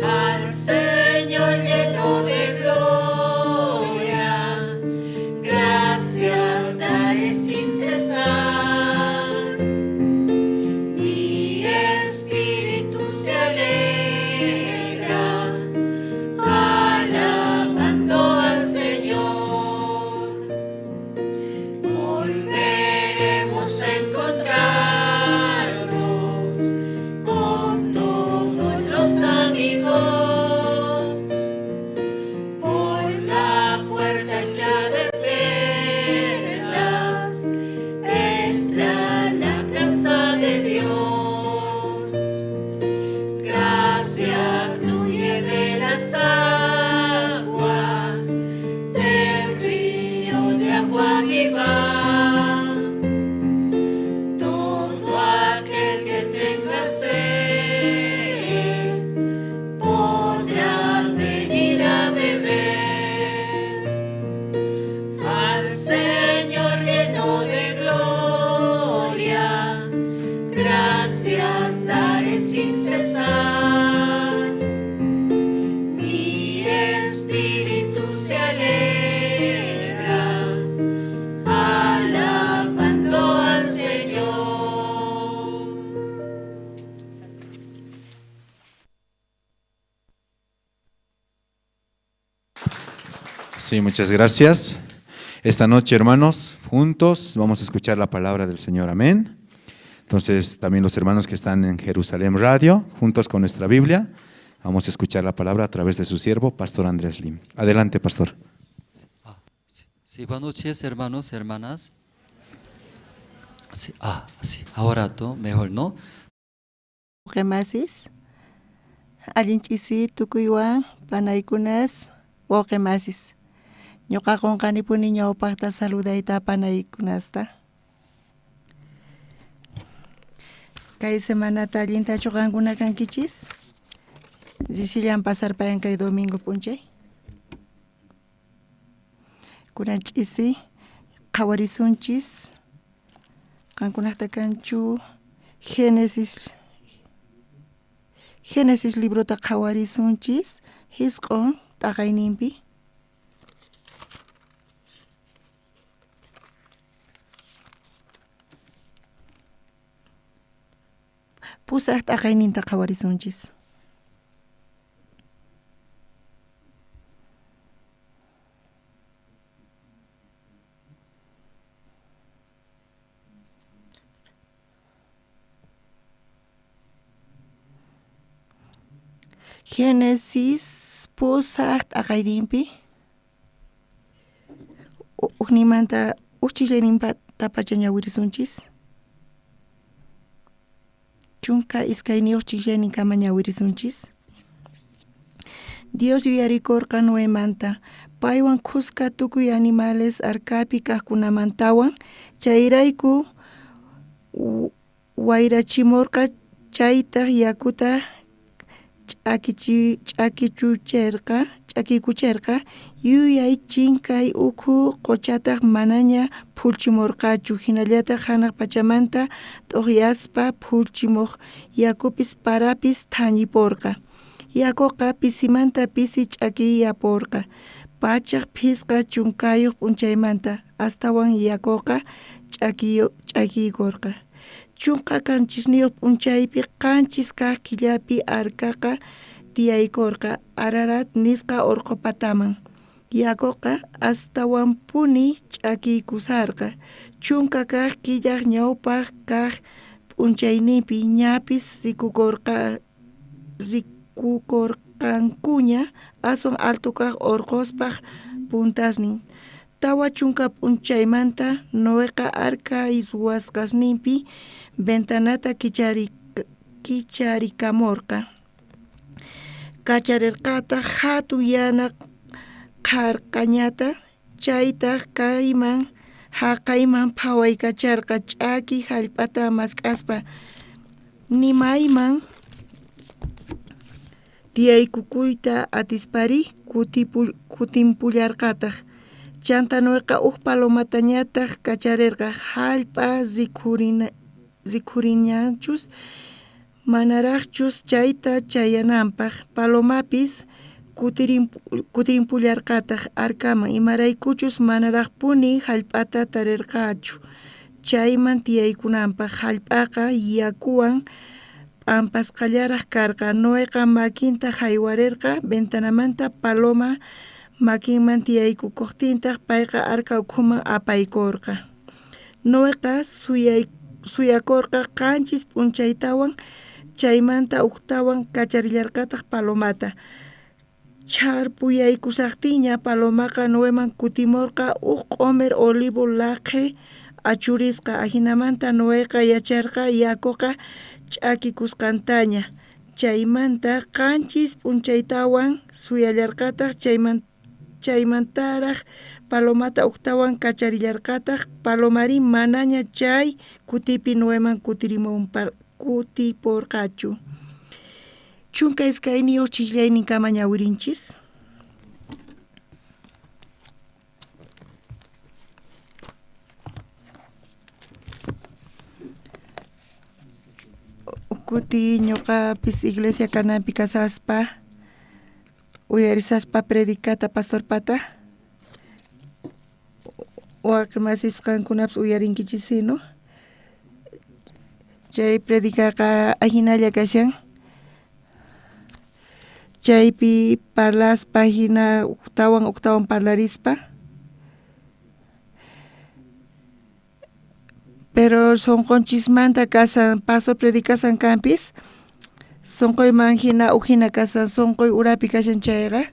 Al Señor lleno de gloria, gracias daré sin cesar. Mi espíritu se alegra, alabando al Señor. Volveremos a encontrarnos con todos los amigos por la puerta hecha de perlas, entra a la casa de Dios. Gracia fluye de las aguas del río de agua viva. Todo aquel que tenga sed podrá venir a beber al Señor lleno de gloria, gracias daré sin cesar. Mi espíritu se alegra, alabando al Señor. Sí, muchas gracias. Esta noche, hermanos, juntos vamos a escuchar la palabra del Señor. Amén. Entonces, también los hermanos que están en Jerusalén Radio, juntos con nuestra Biblia, vamos a escuchar la palabra a través de su siervo, Pastor Andrés Lim. Adelante, pastor. Sí, sí, buenas noches, hermanos, hermanas. Sí, sí, ahora todo mejor, ¿no? Wawqimasis, allin ch'isi tukuywan panaykunas wawqimasis. Ñuqa qunqanipuni ñawpaqta saludayta panaykunasta. Kay semanata allintachu qankuna kankichis? Risillan pasarpayan kay domingo p'unchay. Kunan ch'isi qhawarisunchis qankunaqta kanchu Génesis Génesis librota qhawarisunchis jisq'on t'aqayninpi. Pusaq t'aqayninta qhawarisunchis. Génesis pusaq t'aqayninpi ujnimanta uj chijllaynintapacha ñawirisunchis. 12 chijllayninkama ñawirisunchis. Dios yuyarikorqa Noemanta, paywan khuska tukuy animales arcapi kajkunamantawan, chayrayku wayrachimorqa chaytaj yakuta ch'akiykucherqa, yuyay chinkay ukhu qochataj manaña phullchimorqachu, jinallataj janaj pachamanta t'ojyaspa phullchimoj yakupis parapis thañiporqa. Yakoqa pisimanta pisi ch'akiyaporqa, 150 p'unchaymanta astawan yakoqa ch'akiykorqa. 17 p'unchaypi 7 kaj killapi arcaqa tiyaykorqa Ararat nisqa orqo pataman. Yakoqa astawanpuni ch'akiykusharqa. 10 kaj killaj ñawpaj kaj p'unchayninpi ñapis rikukorqankuña aswan alto kaj orqospaj puntasnin. 40 p'unchaymanta Noeqa arca ruwasqasninpi ventanata kicharikamorqa. Kacharerqataj jatun yana qharqañata, chaytaj kayman jaqayman phawaykacharqa ch'aki jallp'ata mask'aspa. Ni mayman tiyaykukuyta atispari kutimpullarqataj. Chanta Noeqa uj palomatañataj kacharerqa jallp'a rikhuriñachus manarajchus chayta chayananpaj. Palomapis kutirimpullarqataj arcaman, imaraykuchus manarajpuni jallp'ata tarerqachu chayman tiyaykunanpaj. Jallp'aqa yakuwan p'ampasqallaraj karqa. Noeqa makinta jaywarerqa ventanamanta paloma makinman tiyaykukojtintaj payqa arca ukhuman apaykorqa. Noeqa suyakorqa 7 p'unchaytawan, chaymanta ujtawan kacharillarqataj palomata. Chharpuyaykushajtinña palomaqa Noeman kutimorqa uj q'omer olivo laqhe achurisqa. Ajinamanta Noeqa yacharqa yakoqa ch'akikusqantaña. Chaymanta 7 p'unchaytawan suyallarqataj, chaymantaraj palomata ujtawan kacharillarqataj. Palomarí manaña chay kutipi Noeman kutiporqachu. 12 chijllayninkama ñawirinchis. Kuti ñuqapis iglesia kananpi kasaspa uyarisaspa predicata pastorpata waqi masisqankunapis uyarinkichis, no? Chay predicaqa ajinalla kashan. Chaypi parlaspa hina ujtawan parlarispa. Pero sonqonchismanta kasan pastor predicasan kanpis sonqoyman hina ujina kasan sonqoy urapi kashan chayqa.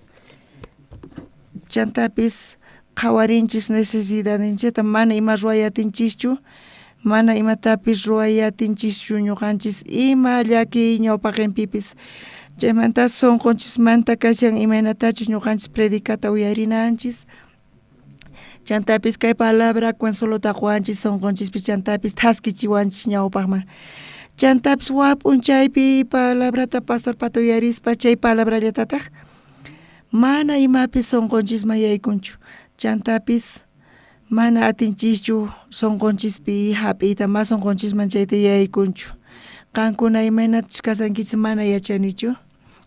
Chantapis qhawarinchis necesidadninchista, mana ima ruway atinchischu, mana imatapis ruway atinchischu ñuqanchis ima llakiy ñawpaqinpipis. Chaymanta sonqonchismanta kashan imaynatachus ñuqanchis predicata uyarinanchis. Chantapis kay palabra consuelota qowanchis sonqonchispi, chantapis thaskichiwanchis ñawpaqman. Chantapis waj p'unchaypi palabrata pastorpata uyarispa chay palabrallatataj mana imapis sonqonchisman yaykunchu. Chantapis mana atinchischu sonqonchispi jap'iyta, ma sonqonchisman chayta yaykunchu. Qankuna imaynatachus kashankichis mana yachanichu.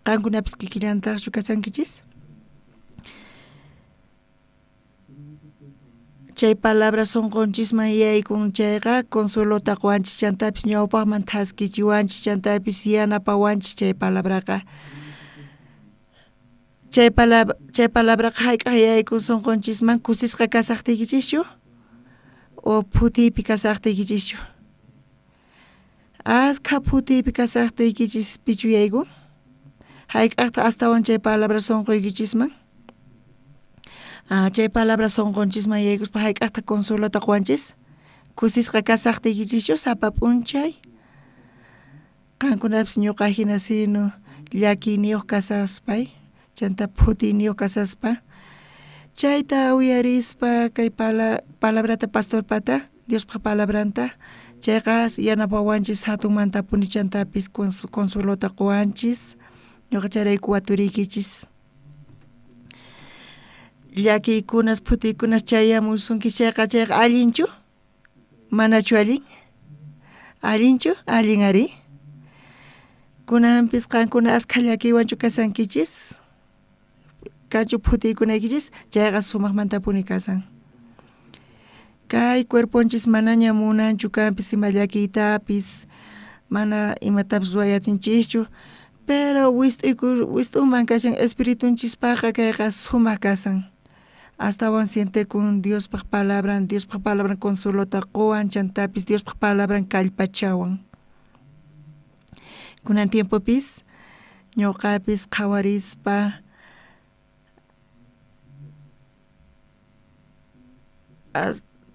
Qankunapis kikillantajchu kashankichis? Chay palabra sonqonchisman yaykun chayqa consuelota qowanchis, chantapis ñawpaqman thaskichiwanchis, chantapis yanapawanchis chay palabraqa. Chay palabra chay palabraqa hayk'aq yaykun sonqonchisman kusisqa kasaqtiykichischu o phutiypi kasaqtiykichischu? Askha phutiypi kasaqtiykichispichu yaykun? Hayk'aqtaq astawan chay palabra sonqoykichisman? Ah, chay palabra sonqonchisman yaykuspa hayk'aqtaq consuelota qowanchis? Kusisqa kasaqtiykichischu sapa p'unchay? Qankunapis ñuqa hina sino llakiyniyuq kasaspay, chanta phutiyniyuq kasaspa, chayta uyarispa kay pala palabrata pastorpata, Diospaj palabranta, chayqa yanapawanchis hatunmantapuni chantapis consuelota qowanchis, ñuqa chayrayku waturiykichis. Llakiykunas phutiykunas chayamusunki chayqa chayqa allinchu? Manachu allin? Allinchu? Allin ari. Kunanpis qankuna askha llakiywanchu kashankichis? Kanchu phutiykunaykichis? Chayqa sumaqmantapuni kashan. Kay cuerponchis manaña munanchu kanpis ima llakiytapis, mana imatapis ruway atinchischu, pero wist'uyku wist'unman kashan espiritunchispaqqa kayqa sumaq kashan. Astawan sientekun Diospaj palabran, Diospaj palabran consuelota qowan, chantapis Diospaj palabran kallpachawan. Kunan tiempopis ñuqapis qhawarispa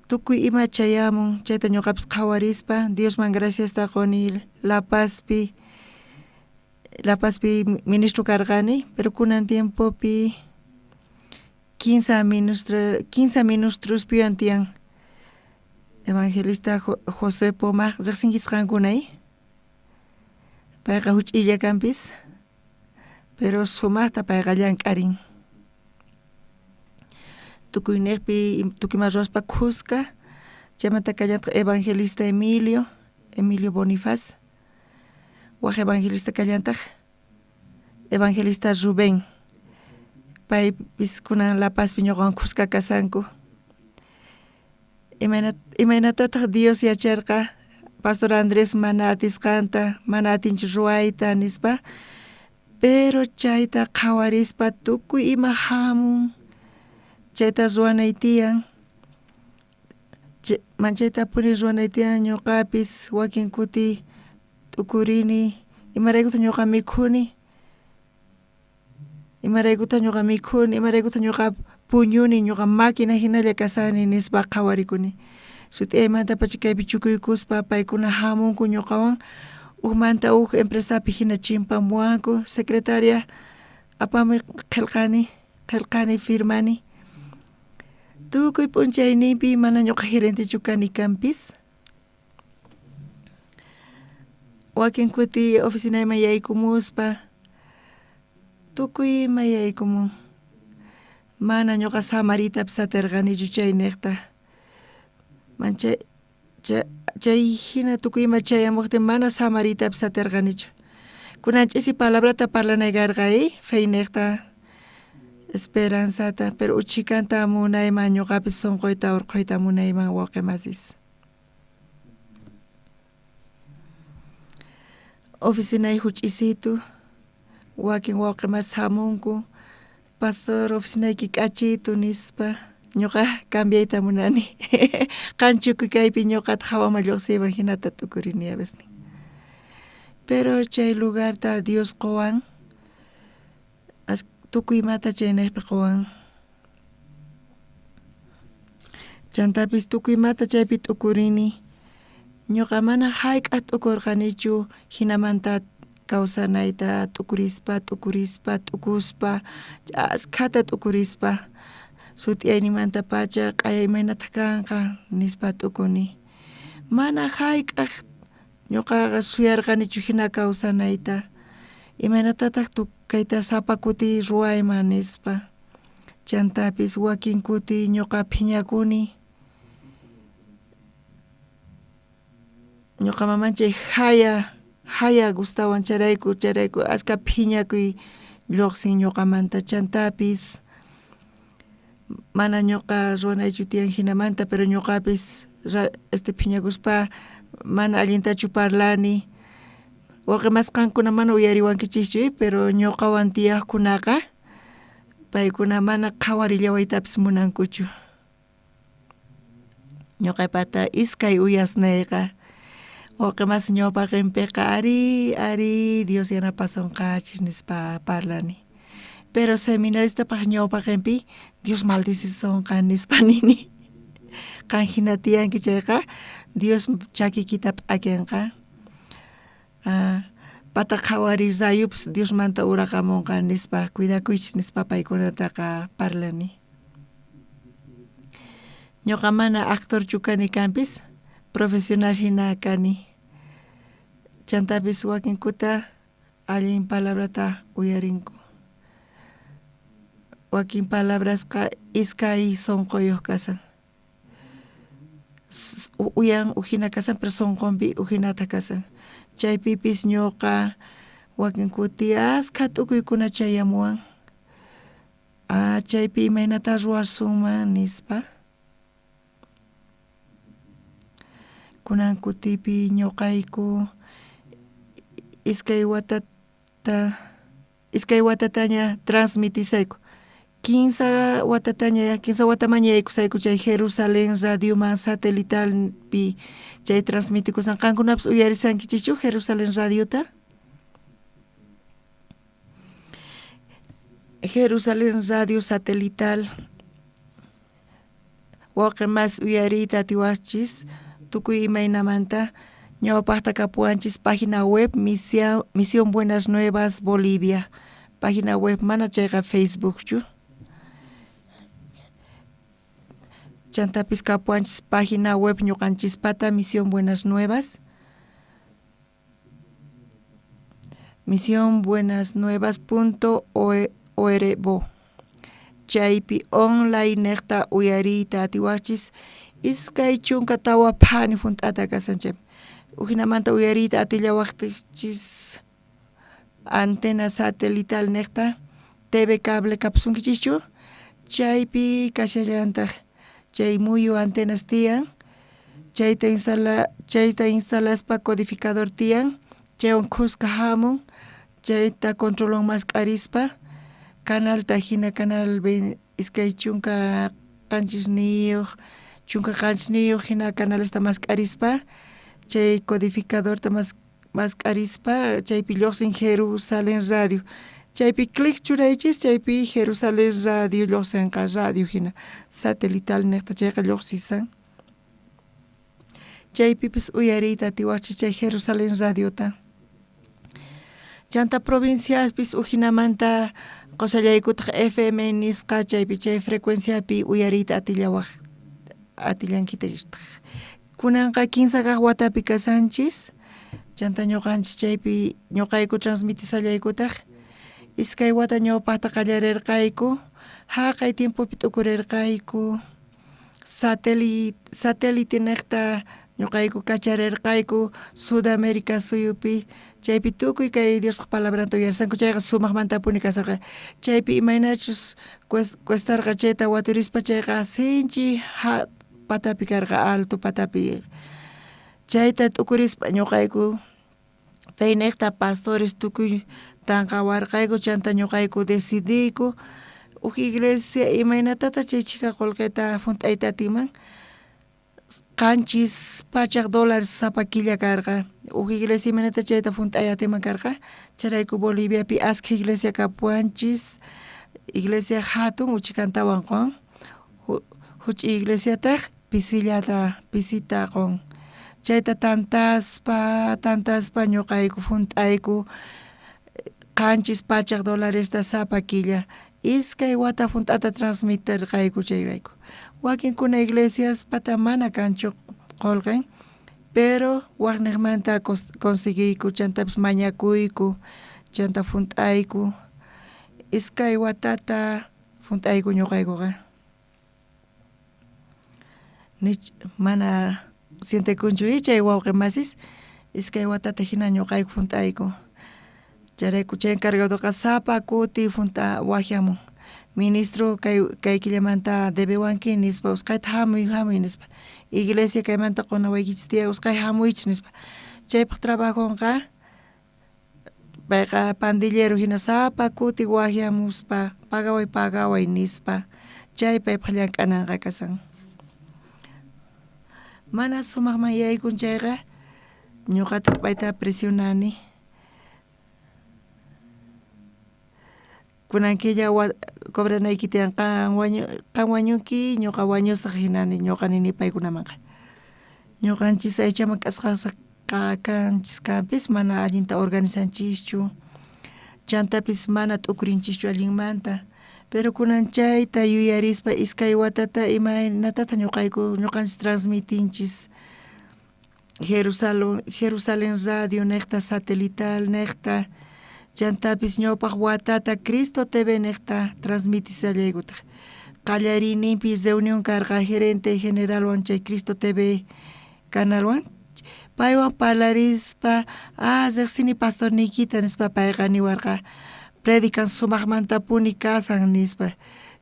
tukuy ima chayamun chayta ñuqapis qhawarispa Diosman graciasta qoni La Pazpi La Pazpi ministro karqani, pero kunan tiempopi kinsa ministro kinsa ministrospiwan tiyan. Evangelista José Poma riqsinkichis qankuna Payqa huch'iylla kanpis, pero sumaqta payqa llank'arin. Tukuyniqpi tukuy ima ruwaspa khuska, chaymanta kallantaq evangelista Emilio, Emilio Bonifaz, waj evangelista kallantaq evangelista Rubén, paypis kunan La Pazpi ñuqawan khuska kashanku. Imaynatataq Dios yacharqa Pastor Andrés mana atisqanta, mana atinchu ruwayta nispa? Pero chayta qhawarispa tukuy ima hamun, chayta ruwanay tiyan. Manchaytapuni ruwanay tiyan ñuqapis wakin kuti t'ukurini, imaraykutaq ñuqa mikhuni? Imaraykutaq ñuqa mikhuni? Imaraykutaq ñuqa puñuni? Ñuqa máquina hinalla kashani nispa qhawarikuni. Sut'iyaymantapacha kaypi chukuykuspa paykuna hamunku ñuqawan ujmanta uj empresapi hina chimpamuwanku, secretaria apamuy qhelqani, qhelqani, firmani. Tukuy p'unchayninpi mana ñuqa gerentechu kani kanpis. Wakin kuti oficinayman yaykumuspa tukuy ima yaykumun. Mana ñuqa samaritapis aterqanichu chayniqta. Manchay chay hina tukuy ima chayamuqtin mana samaritapis aterqanichu. Kunan ch'isi palabrata parlanay karqa feyniqta esperanzata, pero uchhikanta munayman ñuqapis sunquyta urqhuyta munayman wawqi masis. Oficinay huch'isitu, wakin wawqi masis hamunku, pastor oficinayki k'achitu nispa, ñuqa cambiayta munani. Qan chukuy kaypi ñuqataq hawaman lluqsiyman hinata t'ukurini a veces. Pero chay lugarta Dios qowan, tukuy imata chayniqpi qowan. Chantapis tukuy imata chaypi t'ukurini. Ñuqa mana hayk'aq t'ukurqanichu hinamanta kawsanayta t'ukurispa, t'ukurispa, t'ukuspa, askhata t'ukurispa, sut'iyayninmantapacha q'aya imaynataq kanqa nispa t'ukuni. Mana hayk'aq Ñoqaqa suyarqanichu jina kawsanayta. Imaynatataq kayta sapa kuti ruwayman nispa. Chantapis wakin kuti ñoqa phiñakuni. Ñoqa mamanchay jaya jaya gustawan chayrayku chayrayku aska phiñakuy lluqsin ñoqamanta chantapis mana ñoqa ruwanaychu tiyan jinamanta pero ñoqapis este phiñakuspa mana allintachu parlani wawqi mas qankuna mana uyariwankichischu pero ñoqawan tiyaqkunaqa paykuna mana qhawarillawaytapis munankuchu. Ñoqapata iskay uyasniyqa wawqi mas ñawpaqinpiqa arí arí Dios yanapasonqachis nispa parlani. Pero seminaristapaq ñawpaqinpi Dios maldicisonqa nispa nini. Qan jina tiyanki chayqa Dios chakiykita p'akenqa. Pata qhawariy rayupis Diosmanta uraqamonqa nispa cuidakuychis nispa paykunataqa parlani. Ñoqa mana actorchu kani kanpis profesional jina kani. Chantapis wakinkuta allin palabrata uyarinku. Wakin palabrasqa iskay sonqoyuq kasan. Uyan ujina kasan pero sonqonpi ujinata kasan. Chaypipis ñuqa wakin kuti askha t'ukuykuna chayamuwan. Chaypi imaynata ruwasunman nispa. Kunan kutipi ñuqayku iskay watata iskay watataña transmitisayku. Kinsa watataña kinsa watamaña yaykusayku chay Jerusalén radioman satelitalpi chay transmitikusan qankunapis uyarisankichischu Jerusalén radiota? Jerusalén radio satelital wawqi mas uyariyta atiwaqchis tukuy imaynamanta ñawpaqta kapuwanchis página web Misión Buenas Nuevas Bolivia página web mana chayqa Facebookchu. Chantapis kapuwanchis página web ñuqanchispata Misión Buenas Nuevas. Misión Buenas Nuevas punto org. Chaypi online niqta uyariyta atiwaqchis 24 phani junt'ata kasan chaypi. Ujinamanta uyariyta atillawaqtichis antena satelital niqta TV cable kapusunkichischu chaypi kashallantaq chay muyu antenas tiyan chayta instala chayta instalaspa codificador tiyan chaywan khuska hamun chayta controlwan mask'arispa canalta jina canal 27 17 jina canalesta mask'arispa chay codificadorta mask'arispa chaypi lluqsin Jerusalén radio chaypi clic churaychis chaypi Jerusalén radio lluqsinqa radio jina satelital niqta chayqa lluqsisan chaypipis uyariyta atiwaqchis chay Jerusalén radiota. Chanta provinciaspis ujinamanta qosallaykutaq FM nisqa chaypi chay frecuenciapi uyariyta atillawaq atillankitaq. Kunanqa 15 kaq watapi kasanchis chanta ñuqanchis chaypi ñuqayku transmitisallaykutaq iskay wata ñawpaqta qallarirqayku jaqay tiempopi t'ukurirqayku satélite niqta ñuqayku kacharirqayku Sudamérica suyupi chaypi tukuy kay Diospaq palabranta uyarisanku chayqa sumaqmantapuni kasarqa chaypi imaynachus cuestarqa chayta waturispa chayqa sinchi patapi karqa alto patapi chayta t'ukurispa ñuqayku payniqta pastores tukuy tanqawarqayku chanta ñuqayku decidiyku uj iglesia imaynatataq chay chhika qullqita junt'ayta atiman $700 sapa killa karqa uj iglesia imaynata chayta junt'ay atiman karqa chayrayku Boliviapi askha iglesia kapuwanchis iglesia jatun uchikantawan qon juch'iy iglesiataq pisillata pisita qon chayta tantaspa tantaspa ñuqayku junt'ayku $700 sapa killa iskay wata junt'ata transmitirqayku chayrayku wakinkuna iglesiaspata mana kanchu qullqin Pero wajnejmanta conseguiyku chantapis mañakuyku chanta junt'ayku iskay watata junt'ayku ñoqaykuqa nich mana sientekunchu chay wawqe masis iskay watata jina ñoqayku junt'ayku chayrayku chay encargadoqa sapa kuti junt'a wajyamun ministro kay kay killamanta debewanki nispa usqhayta jamuy jamuy nispa iglesia kaymanta qonawaykichis tiyan usqhay jamuychis nispa chaypaj trabajonqa payqa pandillero jina sapa kuti wajyamuspa pagaway pagaway nispa chay paypaj llank'ananqa kashan mana sumajman yaykun chayqa ñoqataq payta presionani kunan killa cobranayki tiyan qan wañu qan wañunki ñoqa wañusaj jinani ñoqa nini paykunamanqa ñoqanchis aychaman k'asqasqa kanchis kanpis mana allinta organizanchischu chantapis mana t'ukurinchischu allinmanta pero kunan chayta yuyarispa iskay watata imaynatataq ñoqayku ñoqanchis transmitinchis Jerusalen Jerusalen radio nejta satelital nejta chantapis ñawpaq watata Cristo TV nejta transmitishallaykutaj qallariyninpi reunión karqa gerente generalwan chay Cristo TV canalwan paywan parlarispa ah rejsini pastorniykita nispa payqa niwarqa predican sumajmantapuni kasan nispa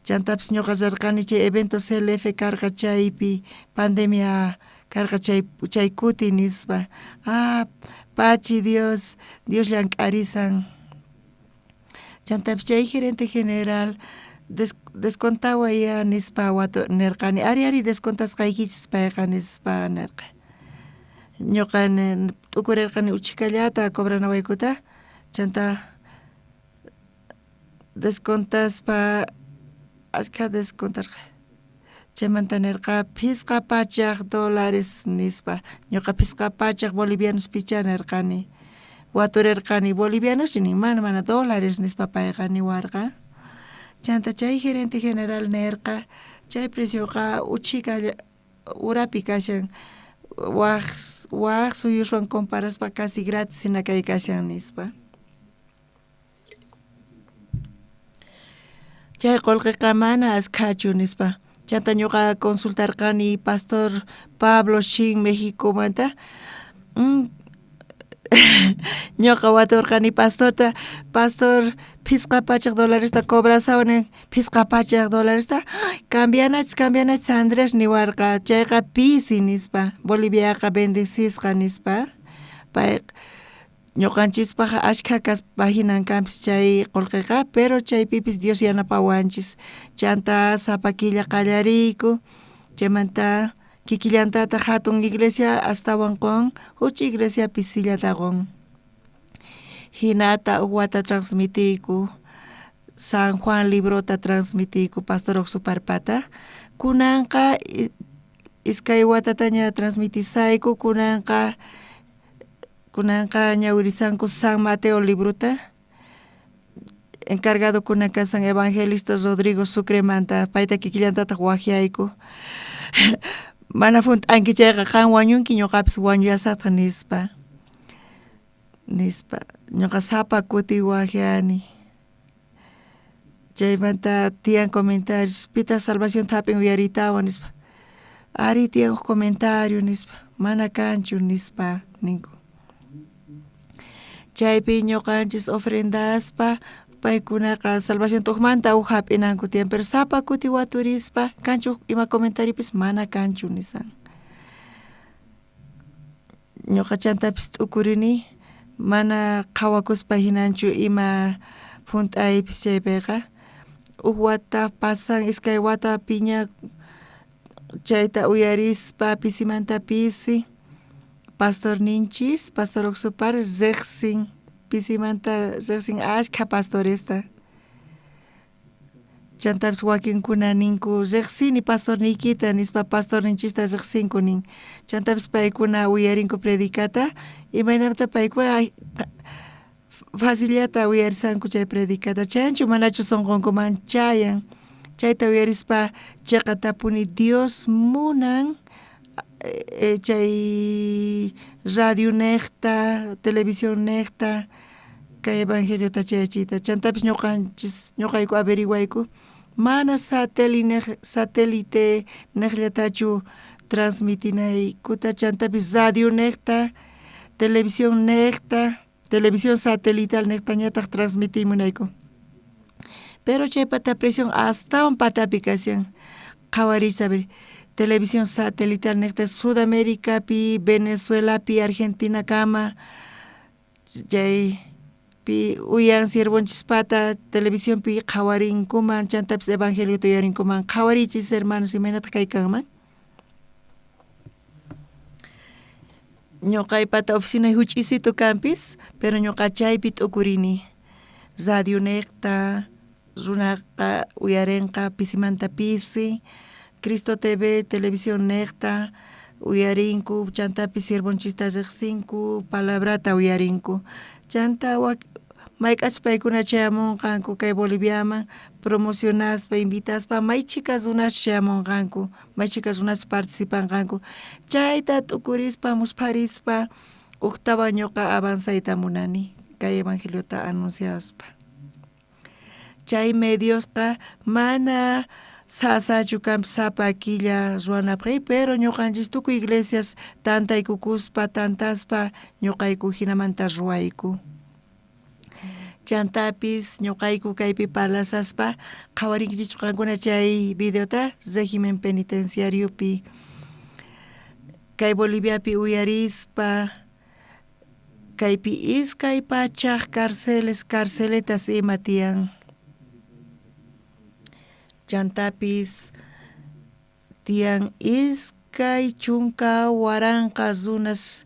chantapis ñoqa rerqani chay evento CLF karqa chaypi pandemia karqa chay chay kuti nispa ah pachi Dios Dios llank'arisan chantapis chay gerente general descontaway ya nispa watu nerqani ari ari descontasqaykichis payqa nispa nerqa ñoqa t'ukurerqani uchhikallata cobranawaykuta chanta descontaspa ashkha descontarqa chaymanta nerqa phisqa pachaj dólares nispa ñoqa phisqa pachaj bolivianospichá nerqani waturerqani bolivianoschu nin mana mana dólares nispa payqa niwarqa chanta chay gerente general nerqa chay precioqa uchhika urapi kashan waj waj suyuswan comparaspa casi gratis jina kay kashan nispa chay qullqiqa mana askhachu nispa chanta ñuqa consultarqani pastor Pablo Shin Mexicomanta ñuqa waturqani pastorta pastor phisqa pachaj dolaresta cobrasawan phisqa pachaj dolaresta cambianachis cambianachis Andrés niwarqa chayqa pisi nispa Boliviaqa bendecisqa nispa pay ñuqanchispaj ashkha kaspa jinan kanpis chay qullqiqa pero chaypipis Dios yanapawanchis chanta sapa killa qallariyku chaymanta kikillantataq hatun iglesia astawan qun huch'uy iglesia pisillata qun jinata uj wata transmitiyku San Juan librota transmitiyku pastor Oxuparpata kunanqa iskay watataña transmitisayku kunanqa kunanqa ñawirisanku San Mateo librota encargado kunan kasan evangelista Rodrigo Sucremanta payta kikillantataq wajyayku mana junt'anki chayqa qan wañunki ñuqapis wañullasaqtaq nispa nispa ñuqa sapa kuti wajyani chaymanta tiyan comentarios pitaq salvacionta jap'in uyariytawan nispa ari tiyan uj comentario nispa mana kanchu nispa ninku chaypi ñuqanchis ofrendaspa paykunaqa salvacionta ujmanta uj jap'inanku tiyan pero sapa kuti waturispa kanchu ima comentaripis mana kanchu nisan ñuqa chantapis t'ukurini mana qhawakuspa jinanchu ima junt'aypis chaypiqa uj wata pasan iskay wata piña chayta uyarispa pisimanta pisi pastorninchis pastor Oxupar rejsin pisimanta rejsin ashkha pastoresta chantapis wakinkuna ninku rejsini pastorniykita nispa pastorninchista rejsinku nin chantapis paykuna uyarinku predicata imaynata paykuna facillata uyarisanku chay predicata chayanchu manachu sonqonkuman chayan chayta uyarispa cheqatapuni Dios munan Chay radionejta, televisionnejta kay evangeliota chayachiyta. Chantapis ñuqanchis ñuqayku averiguayku mana satelinej satélite nejllatachu transmitinaykuta chantapis radionejta, televisionnejta, televisión satelital nejtañataq transmitiy munayku. Pero chaypata presión astawan patapi kashan. Qhawariychis a ver televisión satelital nejta Sudamericapi, Venezuelapi, Argentinakama chaypi uyan siervonchispata televisionpi qhawarinkuman chantapis evangeliota uyarinkuman. Qhawariychis hermanos imaynataq kay kanman. Ñuqaypata oficinay huch'isitu kanpis, pero ñuqa chaypi t'ukurini. Radionejta runaqa uyarinqa pisimanta pisi, Cristo TV televisión nejta uyarinku, chantapis siervonchista riqsinku, palabrata uyarinku. Chanta wak mayk'achus paykuna chayamunqanku kay Boliviaman promocionaspa, invitaspa may chhika runas chayamunqanku, may chhika runas participanqanku. Chayta t'ukurispa, muspharispa ujtawan ñuqa avanzayta munani kay evangeliota anunciaspa. Chay mediosqa mana sasachu kanpis sapa killa ruwanapaq, pero ñuqanchis tukuy iglesias tantaykukuspa, tantaspa ñuqayku jinamanta ruwayku. Chantapis ñuqayku kaypi parlasaspa qhawarinkichikchu qankuna chay videota régimen penitenciariopi kay Boliviapi uyarispa kaypi 200 carceles, carceletas ima tiyan. Chantapis tiyan 20,000 runas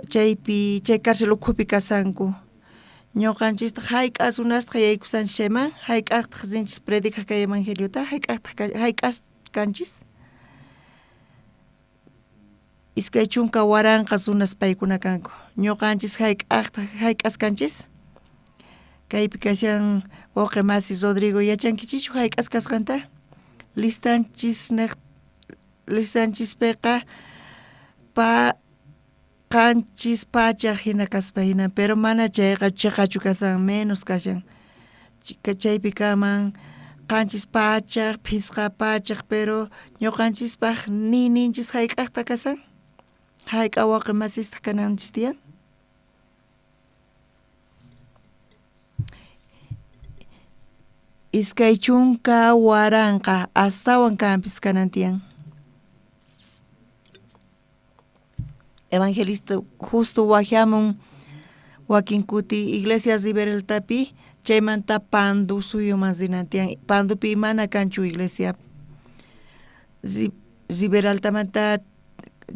chaypi chay cárcel ukhupi kasanku. Ñuqanchistaq hayk'a runastaq yaykusanchis chayman, hayk'aqtaq rinchis predicaq kay evangeliota, hayk'aqtaq hayk'as kanchis. 20,000 runas paykuna kanku. Ñuqanchis hayk'aqtaq hayk'as kanchis. Kaypi kashan wawqi masi Rodrigo, yachankichikchu hayk'as kasqanta? Listanchis neq listanchispiqa pa 700 hina kaspa hina, pero mana chayqa chiqachu kashan, menos kashan. Chaypi kanman 700, 500, pero ñuqanchispaq ni ninchis hayk'aqta kashan, hayk'a wawqi masistaq kananchis tiyan. 20,000 astawan kanpis kanan tiyan. Evangelista justo wajyamun wakin kuti iglesia Riberaltapi chaymanta Pando suyuman rinan tiyan. Pandopi mana kanchu iglesia. Riberaltamanta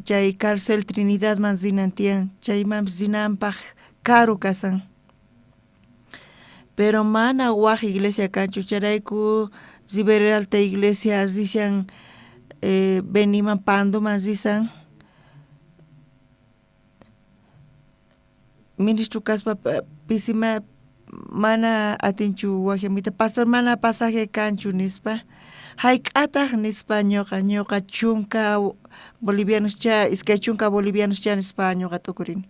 chay cárcel Trinidadman rinan tiyan, chaymanpis rinanpaq karu kasan. Pero mana waj iglesia kanchu, chayrayku Riberalta iglesia rishan Beniman Pandoman risan. Ministro kaspa pisima mana atinchu wajyamuyta, pastor mana pasaje kanchu nispa, hayk'ataq nispa ñuqa ñuqa 10 bolivianos cha, 20 bolivianos cha nispa ñuqa t'ukurini.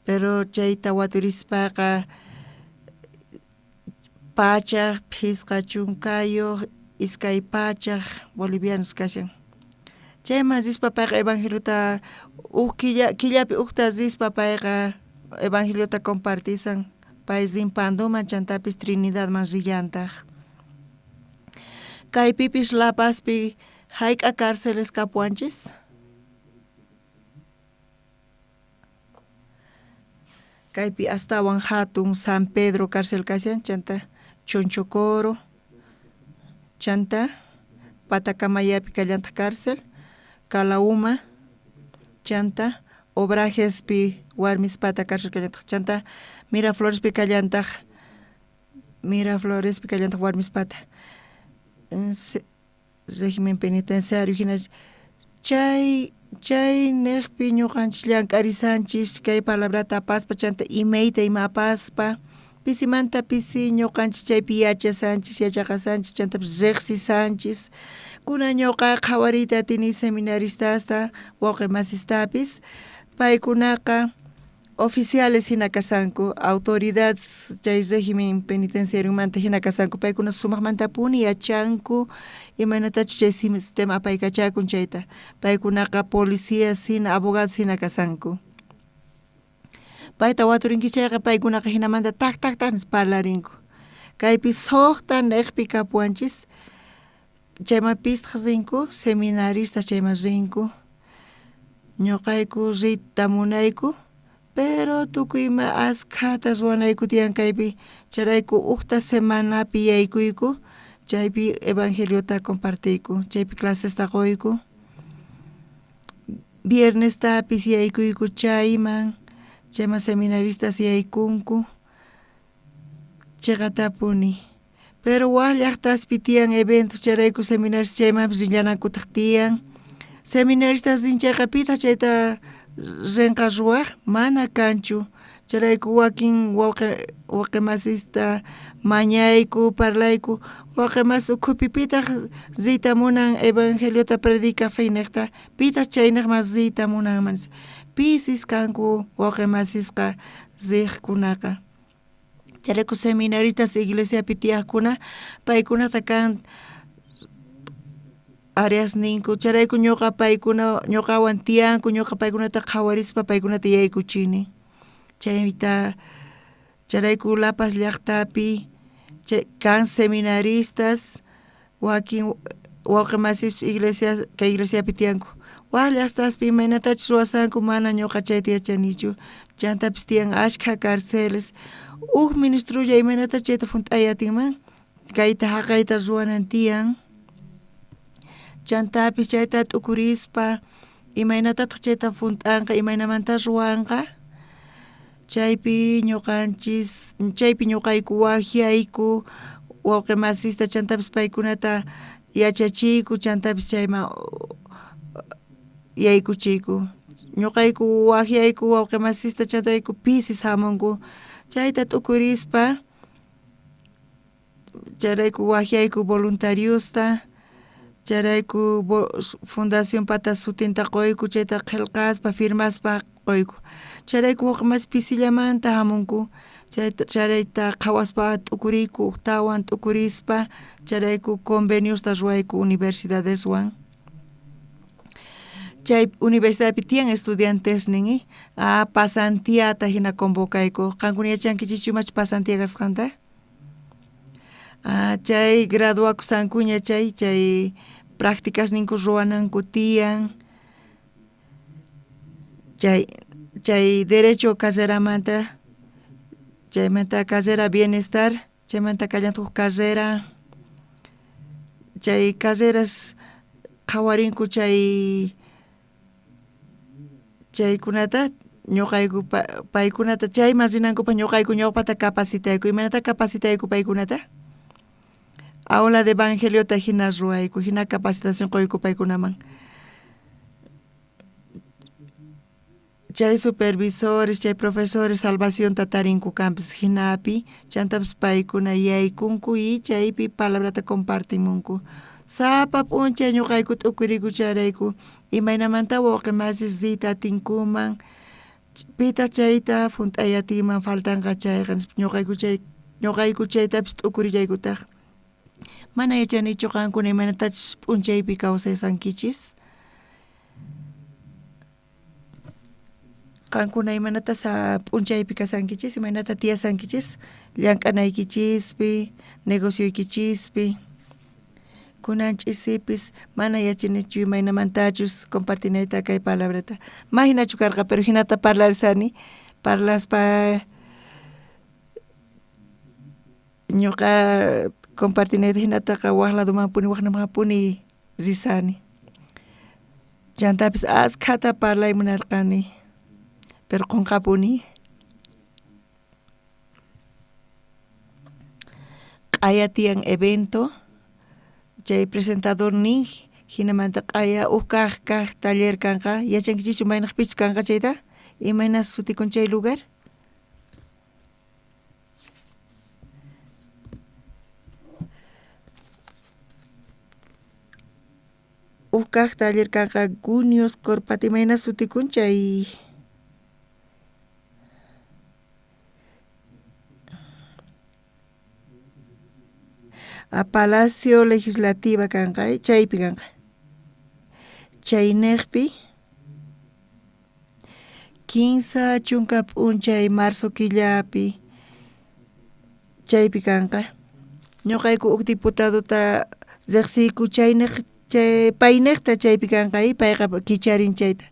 Pero chayta waturispaqa 150 200 bolivianos kashan. Chayman rispa payqa evangeliota uj killa killapi ujta rispa payqa evangeliota compartisan, pay rin Pandoman chantapis Trinidadman rillantaq. Kaypipis La Pazpi hayk'a cárceles kapuwanchis? Kaypi astawan hatun San Pedro cárcel kashan, chanta Chonchocoro, chanta Patacamayapi kallantaq cárcel, Calauma, chanta Obrajespi warmispata cárcel kallantaq, chanta Miraflorespi kallantaq, Miraflorespi kallantaq warmispata. Régimen penitenciario hina chay chay neqpi ñuqanchis llank'arisanchis kay palabrata apaspa chanta imayta ima apaspa pisimanta pisi ñuqanchis chaypi yachasanchis, yachaqasanchis, chantapis riqsisanchis. Kunan ñoqa qhawariyta atini seminaristasta, wawqe masistapis, paykunaqa oficiales hina kashanku, autoridades chay régimen penitenciariomanta hina kashanku, paykuna sumajmantapuni yachanku imaynatachus chay sistema apaykachakun chayta, paykunaqa policías hina abogados hina kashanku. Payta waturinki chayqa paykunaqa hinamanta tak tak tak nispa parlarinku. Kaypi suqta neqpi kapuwanchis, chayman pistaq rinku, seminaristas chayman rinku, ñuqayku riyta munayku, pero tukuy ima askhata ruwanayku tiyan kaypi, chayrayku ujta semanapi yaykuyku, chaypi evangeliota compartiyku, chaypi clasesta qoyku, viernestapis yaykuyku chayman, chayman seminaristas yaykunku, cheqatapuni, pero waj llajtaspi tiyan eventos chayrayku seminaristas chaymanpis rillanankutaq tiyan, seminaristas rin chayqa pitaq chayta rinqa ruwaj mana kanchu, chayrayku wakin wawqe wawqe masista mañayku parlayku, wawqe masi ukhupi pitaq riyta munan evangeliota predicaj feynejta, pitaq chaynejman riyta munanman nispa, pisis kanku wawqe masisqa riqkunaqa, chayrayku seminaristas iglesiapi tiyajkuna paykunata kan áreasninku, chayrayku ñuqa paykuna ñuqawan tiyanku, ñuqa paykunata qhawarispa paykunata yaykuchini, chayta chayrayku La Paz llajtapi chay kan seminaristas wakin wawqe masispis iglesia kay iglesiapi tiyanku, waj llajtaspi imaynatachus ruwasanku mana ñuqa chayta yachanichu, chantapis tiyan ashkha carceles, uj ministrolla imaynata chayta junt'ay atinman, kayta jaqayta ruwanan tiyan, chantapis chayta t'ukurispa imaynatataq chayta junt'anqa imaynamanta ruwanqa, chaypi ñuqanchis chaypi ñuqayku wajyayku wawqe masista chantapis paykunata yachachiyku chantapis chayman yaykuchiyku, ñuqayku wajyayku wawqe masista chantarayku pisis jamunku, chayta t'ukurispa chayrayku wajyayku voluntariosta, chayrayku fundacionpata sutinta qoyku chayta qhelqaspa firmaspa qoyku, chayrayku wawqe masi pisillamanta jamunku, chayta chayrayta qhawaspa t'ukuriyku ujtawan t'ukurispa chayrayku conveniosta ruwayku universidadeswan, chay universidadpi tiyan estudiantesnin a pasantiata jina convocayku, qankuna yachankichikchu imachus pasantia kasqanta? A chay graduakusankuña chay chay practicasninku ruwananku tiyan, chay chay derecho carreramanta, chaymanta carrera bienestar, chaymanta kallantaq uj carrera, chay carreras qhawarinku chay chaykunata ñuqayku paykunata chayman rinankupaq ñuqayku ñawpata capacitayku, imaynata capacitayku paykunata? Aula de evangeliota jina ruwayku, jina capacitación qoyku paykunaman, chay supervisores, chay profesores salvacionta tarinku kanpis jinapi, chantapis paykuna yaykunku y chaypi palabrata compartimunku, sapa p'unchay ñuqayku t'ukuriyku chayrayku imaynamanta wawqe masis riyta atinkuman, pitaq chayta junt'ay atinman faltanqa chayqa nispa ñuqayku chay ñuqayku chaytapis t'ukurillaykutaq, mana yachanichu qankuna imaynatachus p'unchaypi kawsaysankichis, qankuna imaynata p'unchaypi kasankichis, imaynata tiyasankichis llank'anaykichispi, negocioykichispi, kunan ch'isipis mana yachanichu imaynamantachus compartinayta kay palabrata, ma jinachu karqa pero jinata parlarisani, parlaspa ñuqa compartinayta jinataqa waj ladomanpuni wajnamanpuni risani, chantapis askhata parlay munarqani, pero qonqapuni. Q'aya tiyan evento, chay presentador nin jinamanta q'aya uj kaj kaj taller kanqa, yachankichischu maynejpichus kanqa chayta, imayna sutikun chay lugar? Uj kaj taller kanqa Gunios Corpata, imayna sutikun chay a Palacio Legislativa kanqa, chaypi kanqa. Chaynejpi 30 p'unchay marzo killapi chaypi kanqa. Ñuqayku huk diputadota riqsiyku chaynej chay paynejta chaypi kanqa payqa kicharin chayta.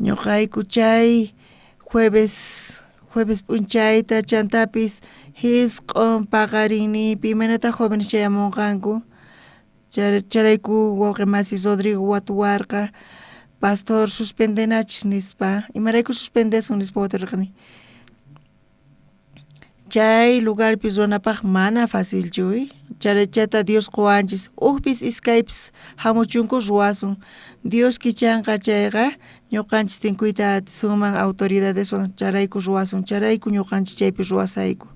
Ñuqayku chay jueves jueves p'unchayta chantapis jisq'on paqarinninpi imaynataq jóvenes chayamunqanku chayrayku wawqi masi Rodrigo watuwarqa pastor suspendenachis nispa imarayku suspendesun nispa waturirqani. Chay lugarpi ruwanapaq mana facilchu chayta Dios quwanchis ujpis iskaypis hamuchunku ruwasun Dios kichanqa chayqa ñuqanchis tinkuyta atisunman autoridadeswan chayrayku ruwasun chayrayku ñuqanchis chaypi ruwasayku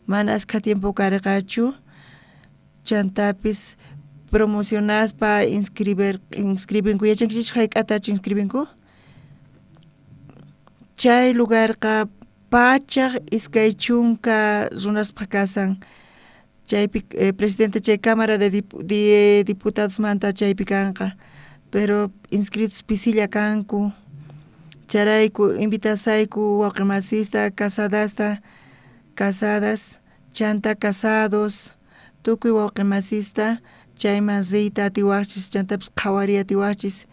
mana ashkha tiempo karqachu chantapis promocionaspa inscribinku yachankichischu jayk'atachu inscribinku chay lugarqa 120 runaspaq kasan chaypi presidente chay cámara de diputadosmanta chaypi kanqa pero inscritos pisilla kanku chayrayku invitasayku wawqi masista casadasta casadas chanta casados tukuy wawqi masista chayman riyta atiwaqchis chantapis qhawariy atiwaqchis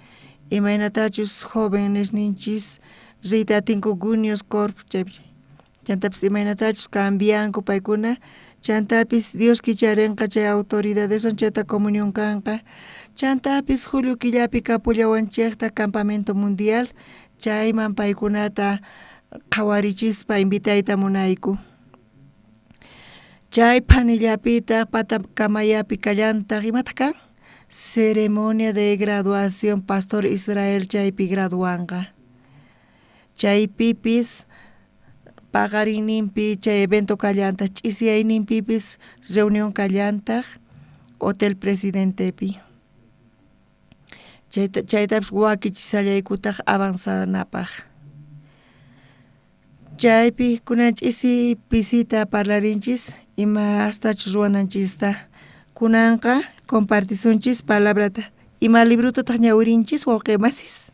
imaynatachus jovenesninchis riyta atinku Gunios Corp chaypi chantapis imaynatachus cambianku paykuna chantapis Dios kicharinqa chay autoridadeswan chayta comunión kanqa chantapis julio killapi kapullawanchikta campamento mundial chayman paykunata qhawarichispa invitayta munayku. Chay phanillapitaq pata kamayapi kallantaq imataq kan ceremonia de graduación pastor Israel chaypi graduanqa chaypipis paqarinninpi chay evento kallantaq ch'isiyayninpipis reunión kallantaq Hotel Presidentepi chaytapis wakichisallaykutaq avanzanapaq chaypi kunan ch'isi pisita parlarinchis imastachus ruwananchista kunanqa compartisunchis palabrata ima librotataq ñawirinchis wawqi masis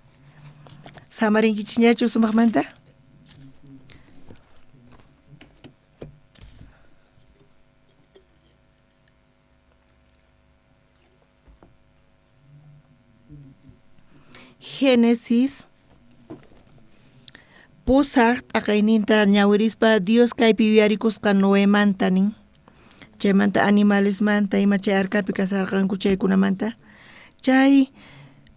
samarinkichikñachu sumaqmanta. Génesis pusaq t'aqayninta ñawirispa Dios kaypi yuyarikusqa Noemanta nin chaymanta animalesmanta ima chay arcapi kasarqanku chaykunamanta chay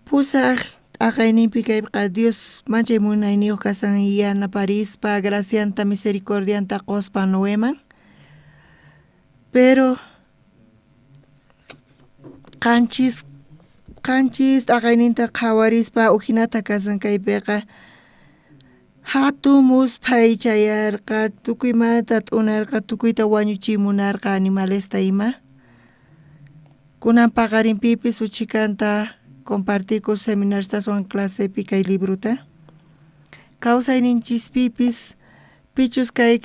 pusaq t'aqayninpi kaypiqa Dios manchay munayniyuq kasan yanaparispa gracianta misericordianta quspa Noeman pero qanchis t'aqayninta qhawarispa ujinata kasan kaypiqa jatun musphay chayarqa tukuymanta t'unarqa tukuyta wañuchimunarqa animalesta ima kunan paqarinpipis uchhikanta compartiku seminaristaswan clasepi kay librota kawsayninchispipis pichus kay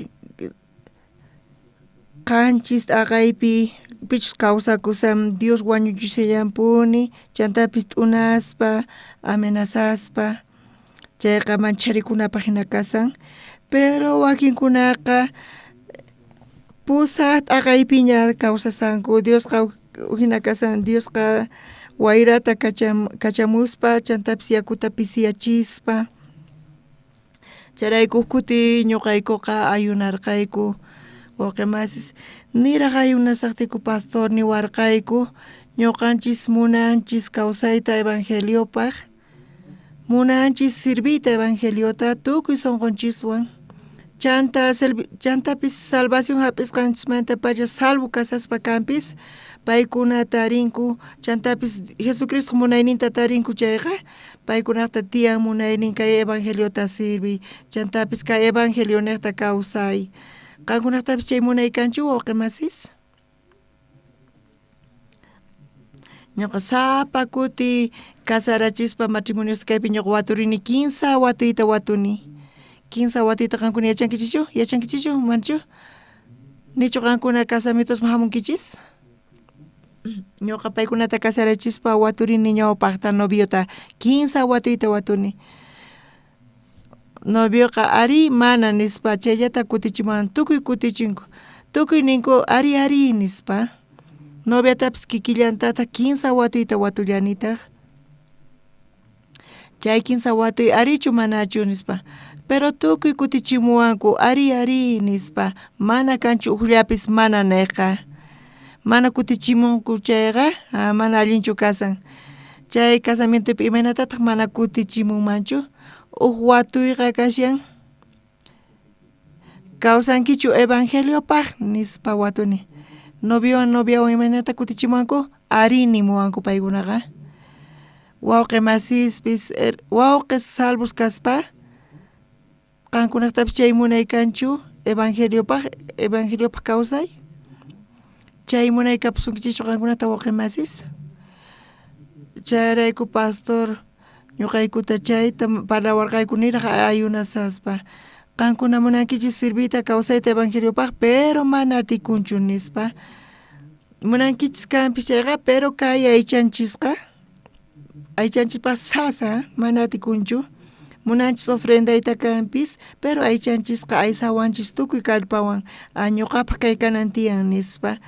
qanchis t'aqaypi pichus kawsakusan Dios wañuchishallanpuni chantapis t'unaspa amenazaspa chayqa mancharikunapaq jina kasan pero wakinkunaqa pusaq t'aqaypiña kawsasanku Diosqa ujina kasan Diosqa wayrata kachamuspa chantapis yakuta pisiyachispa chayrayku uj kuti ñuqaykuqa ayunarqayku wawqi masis niraq ayunasaqtiyku pastor niwarqayku ñuqanchis munanchis kawsayta evangeliopaq munanchis sirviyta evangeliota tukuy sunqunchiswan chantapis salvación hap'isqanchismantapacha salvo kasaspa kanpis paykuna tarinku chantapis Jesucristo munayninta tarinku chayqa paykunaqta tiyan munaynin kay evangeliota sirviy chantapis kay evangelionejta kawsay qankunaqtapis chay munay kanchu wawqi masis. Ñuqa sapa kuti casarachispa matrimonios kaypi ñuqa waturini kinsa watuyta watuni. Kinsa watuyta qankuna yachankichischu? Yachankichischu? Manachu? Nichu qankuna casamientosman hamunkichis? Ñuqa paykunata casarachispa waturini ñawpaqta noviota kinsa watuyta watuni. Novioqa ari mana nispa chayllata kutichimuwan tukuy kutichinku. Tukuy ninku ari ari nispa. Noviatapis kikillantataq kinsa watuyta watullanitaq. Chay kinsa watuy arichu manachu nispa. Pero tukuy kutichimuwanku ari ari nispa. Mana kanchu ujllapis mana neqa. Mana kutichimunku chayqa mana allinchu kasan. Chay casamientopi imaynatataq mana kutichimunmanchu? Uj watuyqa kashan kawsankichu evangeliopaq nispa watuni. Noviowan noviawan imaynata kutichimuwanku? Ari nimuwanku paykunaqa. Wawqi masispis wawqi salvos kaspa qankunaqtapis chay munay kanchu evangeliopaq evangeliopaq kawsay? Chay munay kapusunkichischu qankunata wawqi masis? Chayrayku pastor ñuqaykuta chayta parlawarqayku niraq ayunasaspa. Qankuna munankichis sirviyta kawsayta evangeliopaq pero mana atikunchu nispa. Munankichis kanpis chayqa pero kay aychanchisqa aychanchispaq sasa mana atikunchu. Munanchis ofrendayta kanpis pero aychanchisqa aysawanchis tukuy kallpawan ñuqapaq kay kanan tiyan nispa.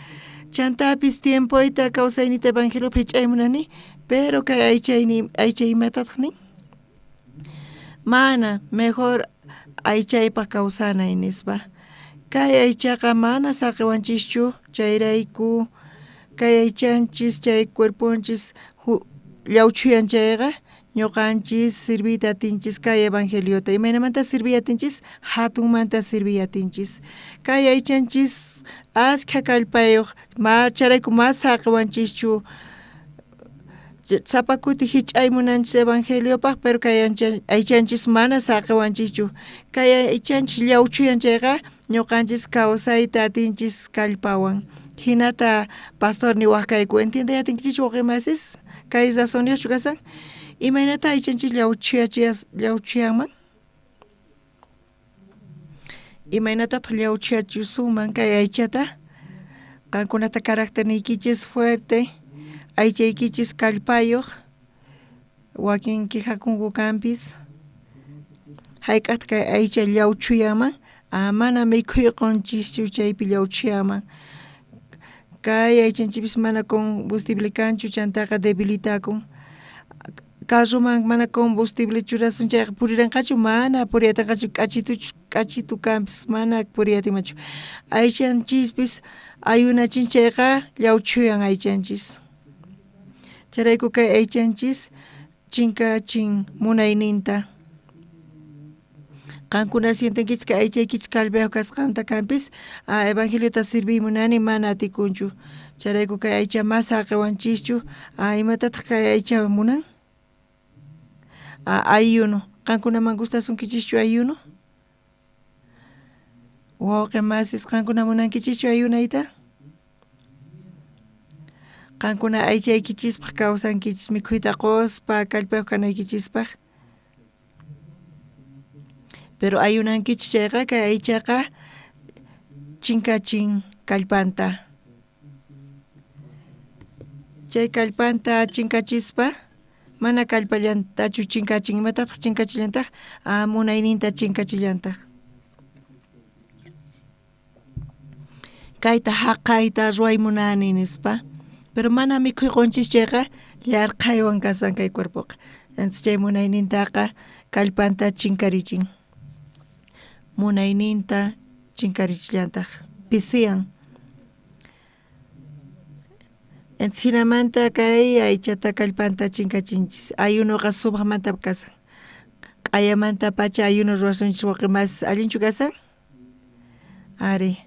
Chantapis tiempoyta kawsayniyta evangeliopaq hich'ay munani pero kay aychayni aychay imatataq nin? Mana mejor aychaypaq kawsanay nispa. Kay aychaqa mana saqiwanchischu chayrayku kay aychanchis chay cuerponchis llawchuyan chayqa ñuqanchis sirviyta atinchis kay evangeliota. Imaynamanta sirviy atinchis? Hatunmanta sirviy atinchis. Kay aychanchis askha kallpayuq chayrayku mas saqiwanchischu. Sapa kuti hich'ay munanchis evangeliopaq pero kay aychanchis mana saqiwanchischu. Kay aychanchis llawchuyan chayqa ñuqanchis kawsayta atinchis kallpawan. Hinata pastor niwaq kayku entiendey atinkichischu wawqi masis? Kay razonniyuqchu kasan? Imaynata aychanchis llawchuyanman? Imaynatataq llawchuyachisunman kay aychata? Qankunata caracterniykichis fuerte, aychaykichis kallpayuq, wakin quejakunku kanpis. Hayk'aqta kay aycha llawchuyanman? Mana mikhuy qunchischu chaypi llawchuyanman. Kay aychanchikpis mana combustible kanchu chantaqa debilitakun. Carroman mana combustible churasun chayqa puriranqachu? Mana puriyatinqachu k'achituchu k'achitu kanpis mana puriyatinmanchu. Aychanchispis ayunachin chayqa llawchuyan aychanchis. Chayrayku kay aychanchis chinkachin munayninta. Qankuna sientenkichis kay aychaykichis kallpayuq kasqanta kanpis evangeliota sirviy munani mana atikunchu. Chayrayku kay aycha mas saqiwanchischu. Imatataq kay aycha munan? Ayuno. Qankunaman gustasunkichischu ayuno? Wawqi masis qankuna munankichischu ayunayta? Qankuna aychaykichispaq kawsankichis mikhuyta quspa kallpayuq kanaykichispaq. Pero ayunankichis chayqa kay aychaqa chinkachin kallpanta. Chay kallpanta chinkachispa mana kallpallantachu chinkachin imatataq chinkachillantaq? Munayninta chinkachillantaq. Kayta haqayta ruway munani nispa. Pero mana mikhuy qunchis chayqa llarqhaywan kasan kay cuerpoqa. Entonces chay munaynintaqa kallpanta chinkarichin. Munayninta chinkarichillantaq pisiyan. Entonces hinamanta kay aychata kallpanta chinkachinchis. Ayunoqa sumaqmanta kasan. Q'ayamanta pacha ayuno ruwasunchis wawqi masis allinchu kasan? Ari.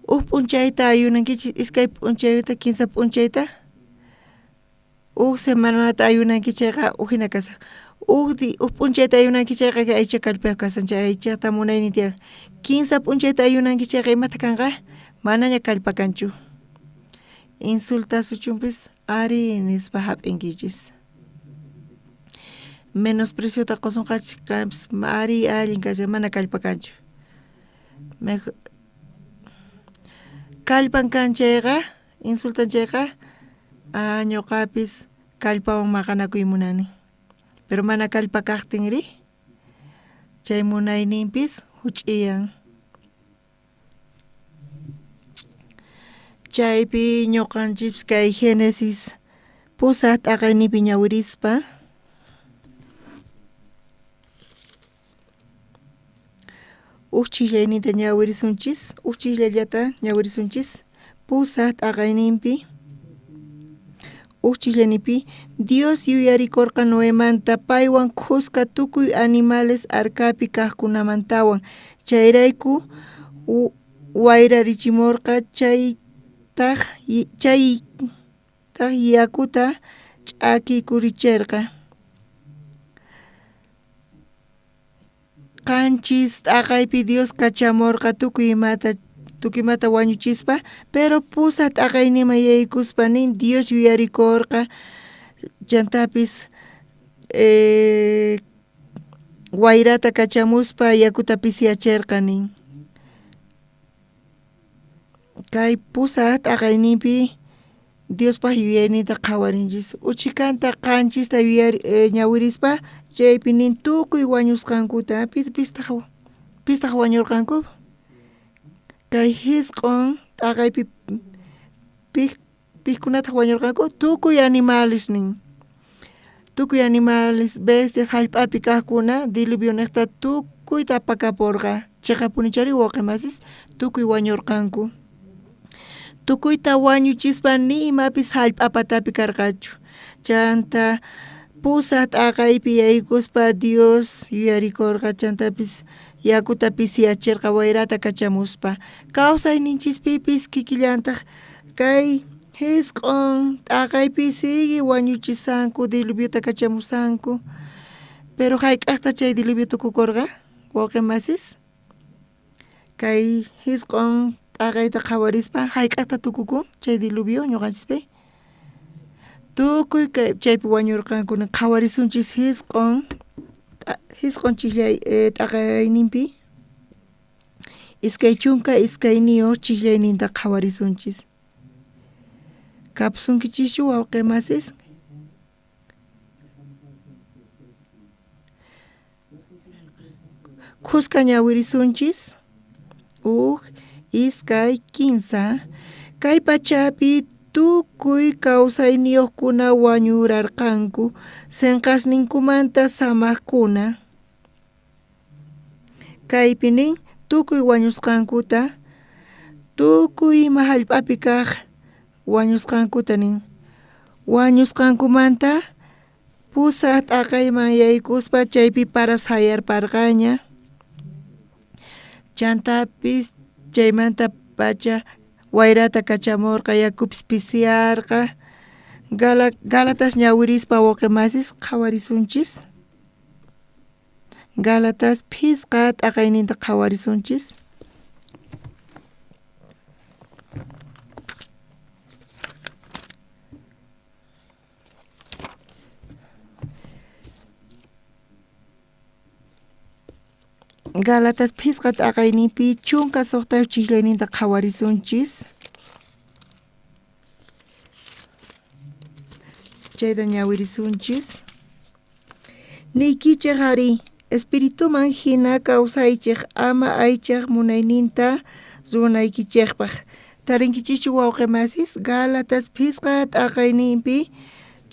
Uj p'unchayta ayunankichis iskay p'unchayta kinsa p'unchayta uj semanata ayunanki chayqa ujina kasan. Uj p'unchayta ayunanki chayqa kay aycha kallpayuq kasan chay aychata munaynin tiyan. Kinsa p'unchayta ayunanki chayqa imata kanqa? Manaña kallpa kanchu. Insultasuchunpis ari nispa jap'inkichis. Menospreciota qosonqachis qanpis ari allin kashan mana kallpa kanchu. Mejor kallpan kan chayqa insultan chayqa ñuqapis kallpawan maqanakuy munani. Pero mana kallpa kaqtinri chay munayninpis huch'iyan. Chaypi ñuqanchis kay Génesis pusaq t'aqayninpi ñawirispa uj ch'illayninta ñawirisunchis, uj ch'illallata ñawirisunchis pusaq t'aqayninpi uj ch'illayninpi Dios yuyarikorqa Noemanta paywan khuska tukuy animales arcapi kaqkunamantawan chayrayku wayrarichimorqa chaytaq yakuta ch'akikuricherqa. Qanchis t'aqaypi Dios kachamorqa tukuy imata wañuchispa, pero pusaq t'aqayninman yaykuspa nin Dios yuyarikorqa chantapis wayrata kachamuspa yakuta pisiyacherqa nin. Kay pusaq t'aqayninpi Diospaj yuyayninta qhawarinchis. Uchikanta qanchista ñawirispa chaypi nin tukuy wañusqankuta pistaq wañurqanku. Kay jisq'on t'aqaypi pijkunataq wañurqanku tukuy animales nin. Tukuy animales, bestias jallp'api kaqkuna diluvio niqta tukuyta apakaporqa. Chiqapunichari wawqi masis tukuy wañurqanku. Tukuyta wañuchispa ni imapis jallp'a patapi karqachu. Chanta pusaq t'aqaypi yaykuspa Dios yuyarikorqa chantapis yakuta pisiyachirqa wayrata kachamuspa. Kawsayninchispipis kikillantaq kay jisq'on t'aqaypi sigue wañuchisanku diluviota kachamusanku. Pero jayk'aqta chay diluvio tukukorqa wawqi masis? Kay jisq'on t'aqayta qhawarispa jayk'aqta tukukun chay diluvio ñuqanchispi? Tukuy kay chaypi wañurqanku qhawarisunchis jisq'on ch'illay t'aqayninpi 22 ch'illayninta qhawarisunchis. Kapusunkichischu wawqi masis? Khuska ñawirisunchis 1, 2, 3. Kay pachapi tukuy kawsayniyuqkuna wañurarqanku sinqasninkumanta samaqkuna. Kaypi nin tukuy wañusqankuta tukuy ima jallp'api kaq wañusqankuta nin. Wañusqankumanta pusaq t'aqayman yaykuspa chaypi para sayarparqaña. Chantapis chaymanta pacha wayrata kachamorqa yakupis pisiyarqa. Gálatas ñawirispa wawqi masis qhawarisunchis. Gálatas phisqa t'aqayninta qhawarisunchis. Gálatas phisqa t'aqayninpi 16 ch'illayninta qhawarisunchis. Chayta ñawirisunchis. Niykichej ari, espirituman hina kawsaychej ama aychaj munayninta ruwanaykichejpaj. Tarinkichischu wawqi masis? Gálatas phisqa t'aqayninpi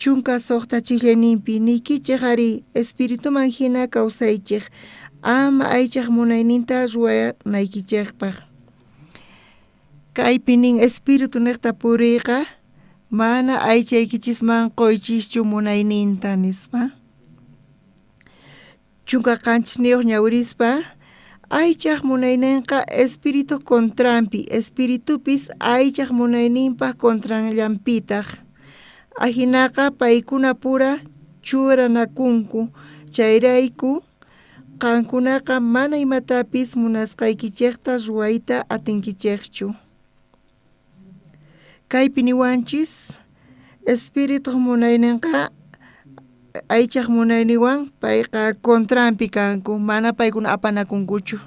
16 ch'illayninpi niykichej ari, espirituman hina kawsaychej ama aychaj munayninta ruwanaykichejpaj. Kaypi nin espíritu niqta puriyqa mana aychaykichisman quychischu munayninta nispa. 17 ñawirispa aychaj munayninqa espíritu contranpi, espiritupis aychaj munayninpaj contranllanpitaq. Ajinaqa paykuna pura churanakunku chayrayku qankunaqa mana imatapis munasqaykichejta ruwayta atinkichejchu. Kaypi niwanchis espirituj munaynenqa aychaj munayninwan payqa contranpi kanku, mana paykuna apanakunkuchu.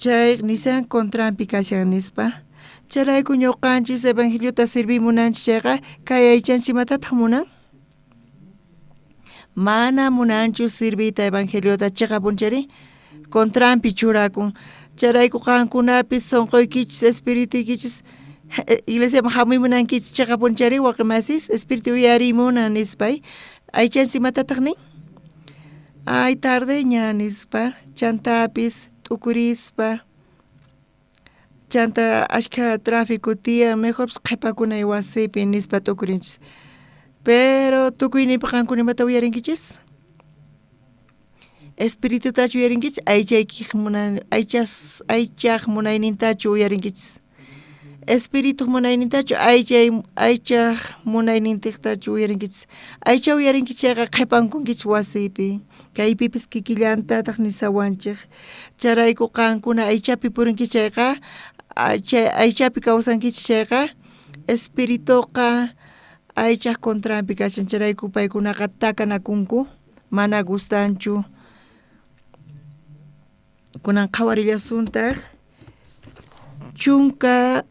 Chay nishan contranpi kashan nispa. Chayrayku ñuqanchis evangeliota sirviy munanchis chayqa kay aychanchis imatataq munan? Mana munanchu sirviyta evangeliota cheqapun chayri contranpi churakun. Chayrayku qankunapis sonqoykichis espirituykichis iglesiaman jamuy munankichis cheqapun chayri waqi masis espíritu uyariy munan nispay aychanchis imatataq nin? Ay tardeña nispa chantapis t'ukurispa chanta ashkha tráfico tiyan mejorpis qhepakunay wasipi nispa t'ukurinchis. Pero tukuyniypi qankuna imata uyarinkichis? Espiritutachu uyarinkichis aychaykij munan aychas aychaj munaynintachu uyarinkichis? Espirituj munaynintachu aychay aychaj munaynintiqtachu uyarinkichis? Aycha uyarinkichis chayqa qhepankunkichis wasipi kaypipis kikillantataq nisawanchej. Chayrayku qankuna aychapi purinkichis chayqa chay aychapi kawsankichis chayqa espirituqa aychaj contranpi kashan chayrayku paykunaqa takanakunku mana gustanchu. Kunan qhawarillasuntaq 18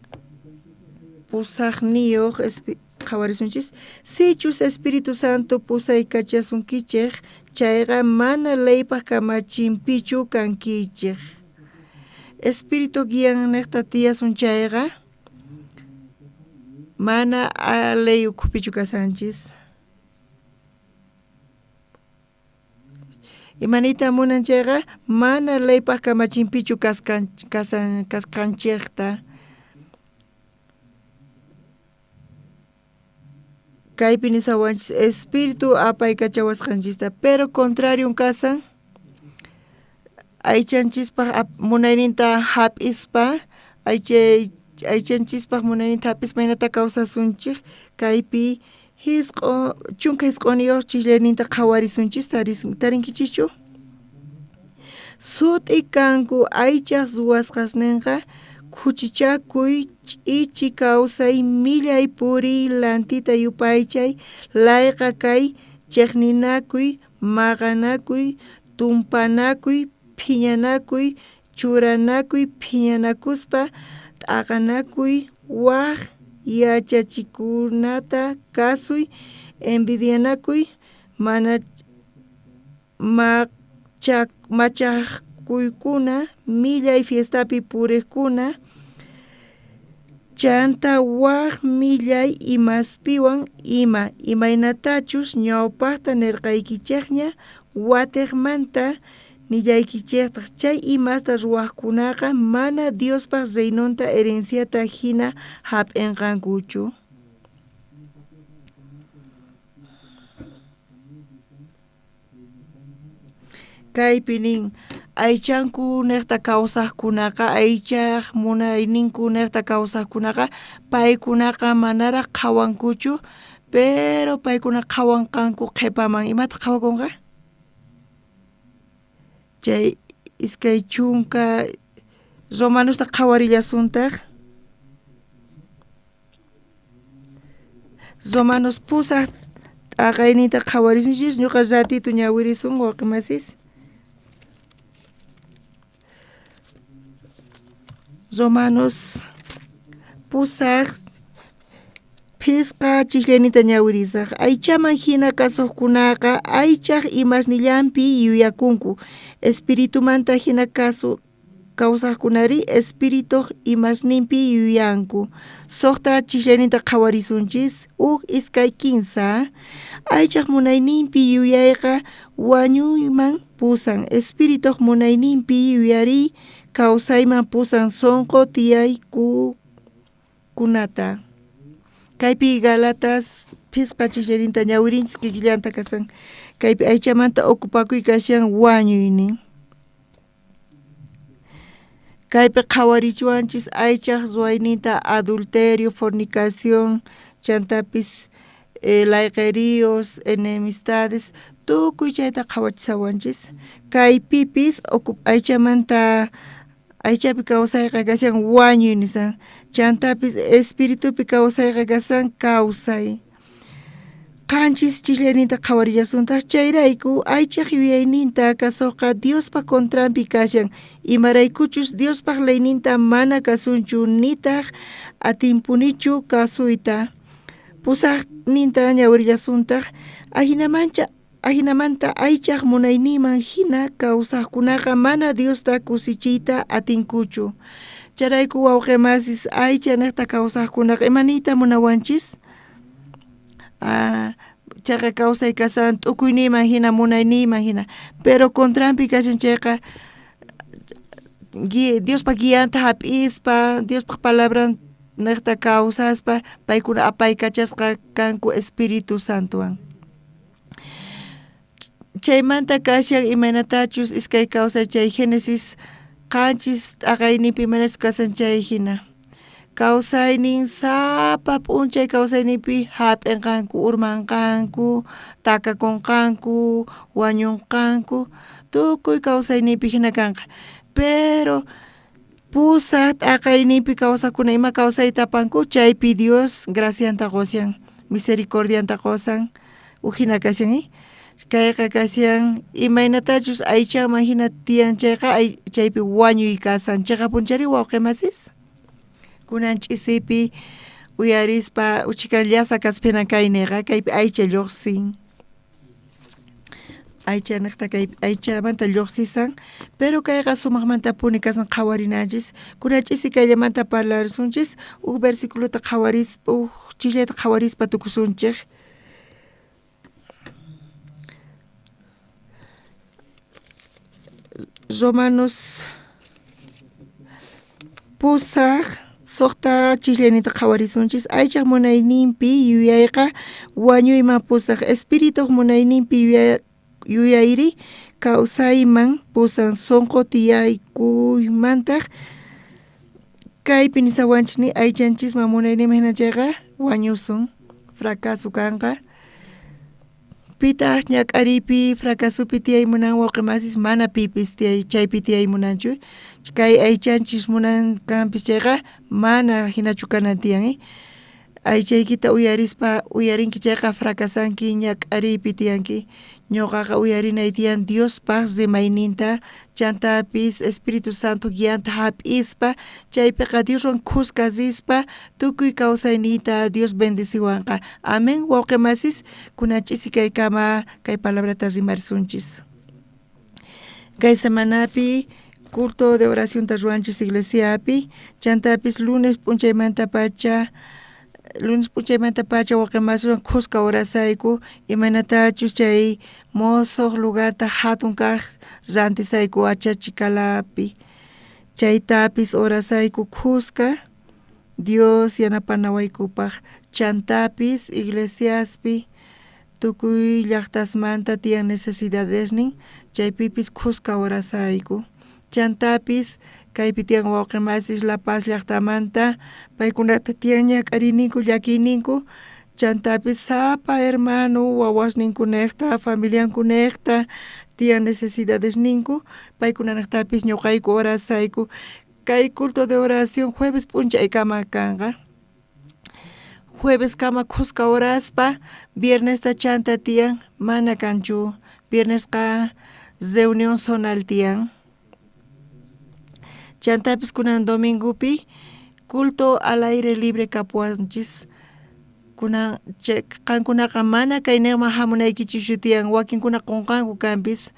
qhawarisunchis sichus Espíritu Santo pusaykachasunkichej chayqa mana leypaj kamachinpichu kankichej. Espíritu guiannejta tiyasun chayqa mana ley ukhupichu kasanchis. Imaniyta munan chayqa mana leypaj kamachinpichu kasqanchejta. Kaypi nisawanchis espíritu apaykachawasqanchista pero contrarion kasan aychanchispaj munayninta hap'ispa aychanchispaj munayninta hap'ispa imaynata kawsasunchik kaypi 19 chiqllayninta qhawarisunchis tarinkichischu? Sut'i kanku aychaj ruwasqasninqa khuchichakuy, ch'ichi kawsay, millay puriy, lantita yupaychay, layqa kay, chejninakuy, maqanakuy, tumpanakuy, phiñanakuy, churanakuy, phiñanakuspa, t'aqanakuy, waj yachachikunata kasuy, envidianakuy, mana machakuykuna, millay fiestapi purejkuna, chanta waj millay imaspiwan ima imaynatachus ñawpajta nerqaykichejña watejmanta nillaykichejtaj chay imasta ruwajkunaqa mana Diospaj reinonta herenciata hina hap'inqankuchu. Kaypi nin aychanku nejta kawsajkunaqa aychaj munayninku nejta kawsajkunaqa paykunaqa manaraj qhawankuchu pero paykuna qhawanqanku qhepaman imataq qhawakunqa? Chay 20 Romanosta qhawarillasuntaq. Romanos 8 t'aqayninta qhawarisunchis ñuqa ratito ñawirisun wawqi masis. Romanos 8 phisqa chijllayninta ñawirisaj. Aychaman hina kasuqkunaqa aychaj imasnillanpi yuyakunku. Espiritumanta hina kawsaqkunari espirituj imasninpi yuyanku. 6 chijllayninta qhawarisunchis. 1, 2, 3. Aychaj munayninpi yuyayqa wañuyman pusan. Espirituj munayninpi yuyariy kawsayman pusan sonqo tiyaykukunata. Kaypi Galatas phisqa chijllayninta ñawirinchis kikillanta kasan. Kaypi aychamanta ocupakuy kashan wañuynin. Kaypi qhawarichiwanchis aychaj ruwayninta adulterio, fornicación, chantapis layqeríos, enemistades, tukuy chayta qhawachisawanchis. Kaypipis aychamanta aychapi kawsayqa kashan wañuy nisan. Chantapis espiritupi kawsayqa kasan kawsay. Qanchis chijllayninta qhawarillasuntaj chayrayku aychaj yuyayninta kasojqa Diospa contranpi kashan, imaraykuchus Diospaj leyninta mana kasunchu nitaj atinpunichu kasuyta. Pusajninta ñawirillasuntaj ajinamancha ajinamanta aychaj munayninman jina kawsajkunaqa mana Diosta kusichiyta atinkuchu. Chayrayku wawqe masis aycha nejta kawsajkunaqa ima niyta munawanchis? Chayqa kawsay kasan t'ukuyniyman jina munayniyman jina pero contranpi kashan chayqa Diospa guianta jap'ispa Diospa palabran nejta kawsaspa paykuna apaykachasqa kanku Espíritu Santowan. Chaymanta kashan imaynatachus iskay kawsay chay Génesis qanchis t'aqayninpi imaynachus kasan chay jina. Kawsaynin sapa p'unchay kawsayninpi jap'inqanku, urmanqanku, takakunqanku, wañunqanku, tukuy kawsayninpi jina kanqa. Pero pusaj t'aqayninpi kawsajkuna ima kawsayta apanku chaypi Dios gracianta qoshan, misericordianta qosan, uj jina kashan i. Kayqa kashan imaynatachus aychaman jina tiyan chayqa chaypi wañuy kasan. Cheqapunchari wawqe masis? Kunan ch'isipi uyarispa uchikan llasa kaspina kayneqa kaypi aycha lluqsin. Aycha niqta kay aychamanta lluqsisan pero kayqa sumaqmantapuni kasan qhawarinanchis kunan ch'isi kayllamanta parlarisunchis uj versiculota qhawarispa uj chillayta qhawarispa tukusunchik. Romanos pusaj suqta chijllaynita qhawarisunchis aychaj munayninpi yuyayqa wañuyman pusaj espirituj munayninpi yuyayri kawsayman pusan sunqu tiyaykuymantaq kaypi nisawanchis ni aychanchisman munayninman hina chayqa wañusun fracaso kanqa. Pitaq ñak'ariypi fracasopi tiyay munan wawqi masis mana pipis tiyay chaypi tiyay munanchu kay aychanchis munan kanpis chayqa mana hinachu kanan tiyan aychaykita uyarispa uyarinki chayqa fracasanki ñak'ariypi tiyanki ñuqaqa uyarinay tiyan Diospaj rimayninta chantapis Espíritu Santo guianta jap'ispa chaypiqa Dioswan khuska rispa tukuy kawsayniyta Dios bendeciwanqa. Amén wawqi masis kunan ch'isi kaykama kay palabrata rimarisunchis. Kay semanapi culto de oracionta ruwanchis iglesiapi chantapis lunes p'unchaymantapacha lunes p'unchaymantapacha wawqi masiswan khuska orasayku imaynatachus chay mosoq lugarta hatun kaq rantisayku Achachicalapi chaytapis orasayku khuska Dios yanapanawaykupaq chantapis iglesiaspi tukuy llaqtasmanta tiyan necesidadesnin chaypipis khuska orasayku chantapis kaypi tiyan wawqi masis La Paz llaqtamanta paykunata tiyan ñak'ariyninku llakiyninku chantapis sapa hermano wawasninkunejta familiankunejta tiyan necesidadesninku paykunanejtapis ñuqayku orasayku kay culto de oración jueves p'unchaykama kanqa jueves kama khuska oraspa viernesta chanta tiyan mana kanchu viernesqa reunión zonal tiyan chantapis kunan domingopi culto al aire libre kapuwanchis kunan qankunaqa mana kaynejman hamunaykichischu tiyan wakinkuna qunqanku kanpis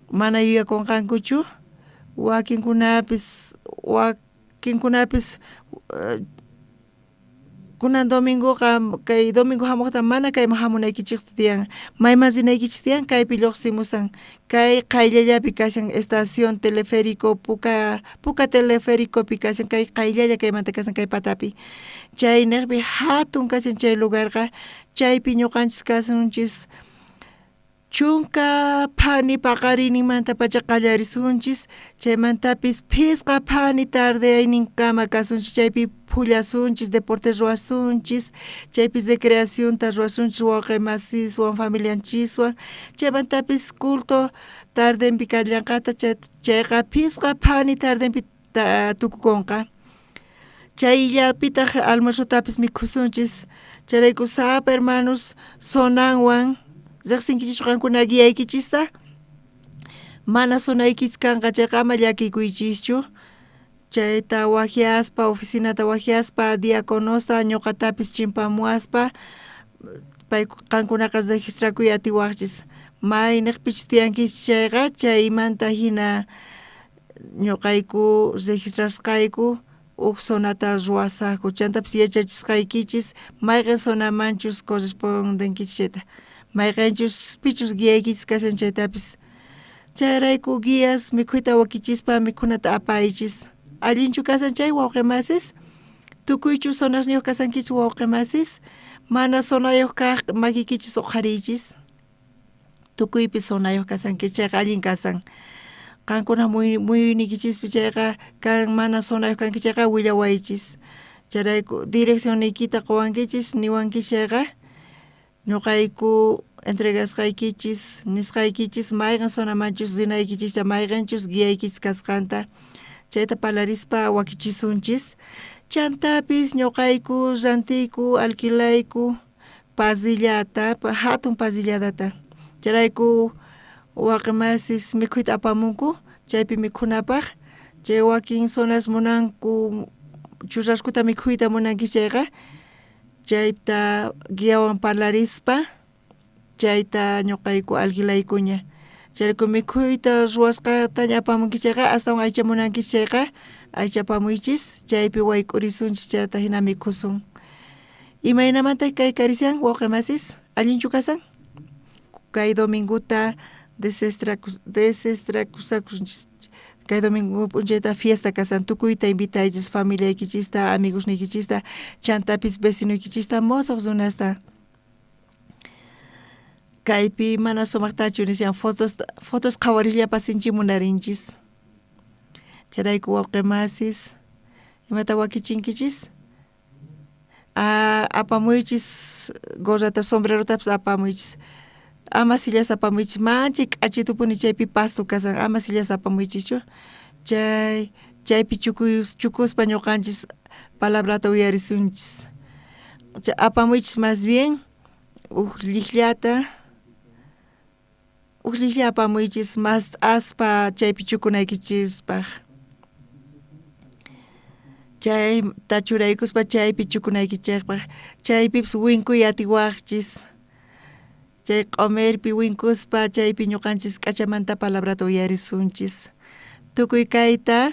mana yuyakunqankuchu wakinkunapis wakinkunapis kunan domingoqa kay domingo hamuqta mana kayman hamunaykichikchu tiyan mayman rinaykichik tiyan kaypi lluqsimusan kay qayllallapi kashan estación teleférico puka puka teleféricopi kashan kay qayllalla kaymanta kashan kay patapi chayniqpi hatun kashan chay lugarqa chaypi ñuqanchis kasunchis chunka phani paqarinninmantapacha qallarisunchis chaymantapis phisqa phani tardeyayninkama kasunchis chaypi phullasunchis deporte ruwasunchis chaypi recreacionta ruwasunchis wawqi masiswan familianchiswan chaymantapis culto tardenpi kallanqataq chayqa phisqa phani tardenpi tukukunqa. Chayllapitaj almuerzotapis mikhusunchis. Chayrayku sapa hermanos zonanwan rejsinkichis qankuna guiaykichista. Mana zonaykichis kanqa chayqa ama llakikuychischu. Chayta wajyaspa oficinata wajyaspa diaconosta ñuqatapis chimpamuwaspa pay qankunaqa registrakuy atiwajchis. Mayniqpichus tiyankichis chayqa chaymanta hina ñuqayku registrasqayku uj zonata ruwasaqku chantapis yachachisqaykichis mayqen zonamanchus correspondenkichis chayta mayqenchus pichus guiaykichis kashan chaytapis. Chayrayku guías mikhuyta wakichispa mikhunata apaychis. Allinchu kasan chay wawqi masis? Tukuychu zonasniyuq kasankichis wawqi masis? Mana zonayuq kaq makiykichis uqhariychis. Tukuypi zonayuq kasankichis chayqa allin kasan. Qankuna muyuyniykichispi chayqa kan mana zonayuq kanki chayqa willawaychis. Chayrayku direccionniykita quwankichis niwankichis chayqa ñuqayku entregasqaykichis nisqaykichis mayqen zonamanchus rinaykichista mayqenchus guiaykichis kasqanta chayta parlarispa wakichisunchis. Chantapis ñuqayku rantiyku alquilayku parrillata hatun parrilladata. Chayrayku waqi masis mikhuyta apamunku chaypi mikhunapaq chay wakin zonas munanku churraskuta mikhuyta munankichis chayqa chayta guiawan parlarispa chayta ñuqayku alquilaykuña. Chayrayku mikhuyta ruwasqataña apamunkichis chayqa astawan aycha munankichis chayqa aycha apamuychis chaypi wayk'urisunchis chayta hina mikhusun. Imaynamanta kay karishan wawqi masis? Allinchu kasan? Kay domingota desestrakusakunchis. Kay domingo p'unchayta fiesta kasan tukuyta invitaychis familiaykichista amigosniykichista chantapis vecinoykichista mosoq runasta. Kaypi mana sumaqtachu nishan fotos fotos qhawarisllapas sinchi munarinchis. Chayrayku wawqi masis imata wakichinkichis? Apamuychis gorrata sombrerotapis apamuychis. Ama sillas apamuychis manchay k'achitupuni chaypi pasto kasan ama sillas apamuychischu. Chay chaypi chukuspa ñuqanchis palabrata uyarisunchis. Apamuychis más bien uj llikllata uj lliklla apamuychis mast'aspa chaypi chukunaykichispaq. Chayta churaykuspa chaypi chukunaykichikpaq chaypipis winkuy atiwaqchis. Chay q'omerpi winkuspa chaypi ñuqanchis k'achamanta palabrata uyarisunchis. Tukuy kayta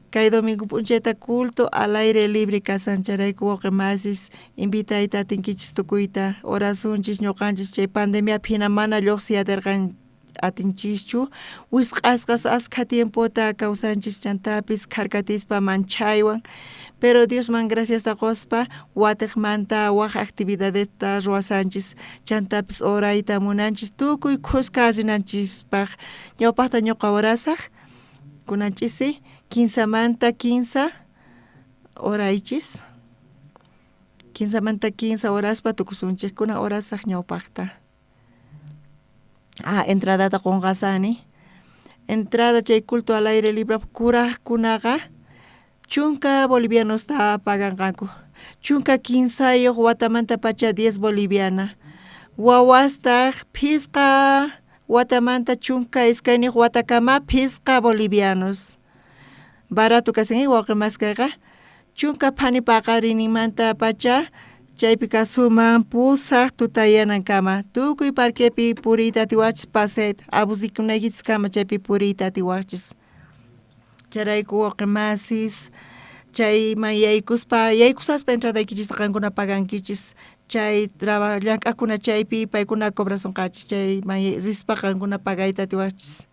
kay domingo p'unchayta culto al aire libre kasan chayrayku wawqi masis invitayta atinkichis tukuyta orasunchis ñuqanchis chay pandemiapi hina mana lluqsiy atirqan atinchischu wisq'asqas askha tiempota kawsanchis chantapis kharkatispa manchaywan pero Diosman graciasta quspa watiqmanta waj actividadesta ruwasanchis chantapis orayta munanchis tukuy khuska rinanchispaq ñawpaqta ñuqa orasaq kunan ch'isi kinsamanta kinsa oraychis kinsamanta kinsa oraspa tukusunchik kunan orasaq ñawpaqta. Entradata qunqasani. Entrada chay culto al aire libre kuraqkunaqa chunka bolivianosta paganqanku. Chunka kinsayuq watamanta pacha 10 boliviana. Wawastaq phisqa watamanta chunka iskayniyuq watakama phisqa bolivianos. Barato kasan wawqi maskayqa chunka phani paqarinninmanta pacha chaypi kasuman pusaq tutayanankama tukuy parquepi puriyta atiwachis pasayta abusikunaykichiskama chaypi puriyta atiwaqchis. Chayrayku wawqi masis chayman yaykuspa yaykusaspa entradaykichista qankuna pagankichis chay llank'aqkuna chaypi paykuna cobrasunqachis chayman rispa qankuna pagayta atiwaqchis.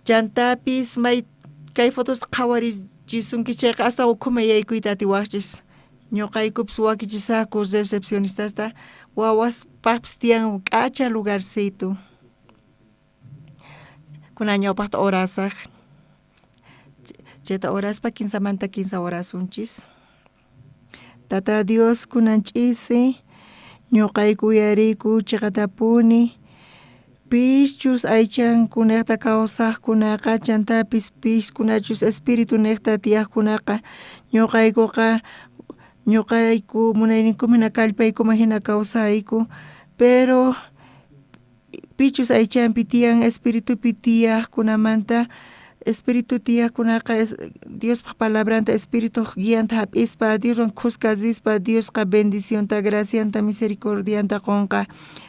Chantapis may kay fotosta qhawarichisunkichis chayqa astawan ukhuman yaykuyta atiwaqchis. Ñuqaykupis wakichisaqku recepcionistasta wawaspaqpis tiyan k'acha lugarcito. Kunan ñawpaqta orasaq. Chayta oraspa kinsamanta kinsa orasunchis. Tata Dios kunan ch'isi ñuqayku uyariyku chiqatapuni Pischus aychankunejta kawsajkunaqa chantapis piskunachus espiritunejta tiyajkunaqa ñuqaykuqa ñuqayku munayninkuman jina kallpaykuman jina kawsayku pero pichus aychanpi tiyan espiritupi tiyajkunamanta espiritu tiyajkunaqa Diospaj palabranta espirituj guianta jap'ispa Dioswan khuska rispa Diosqa bendicionta gracianta misericordianta qonqa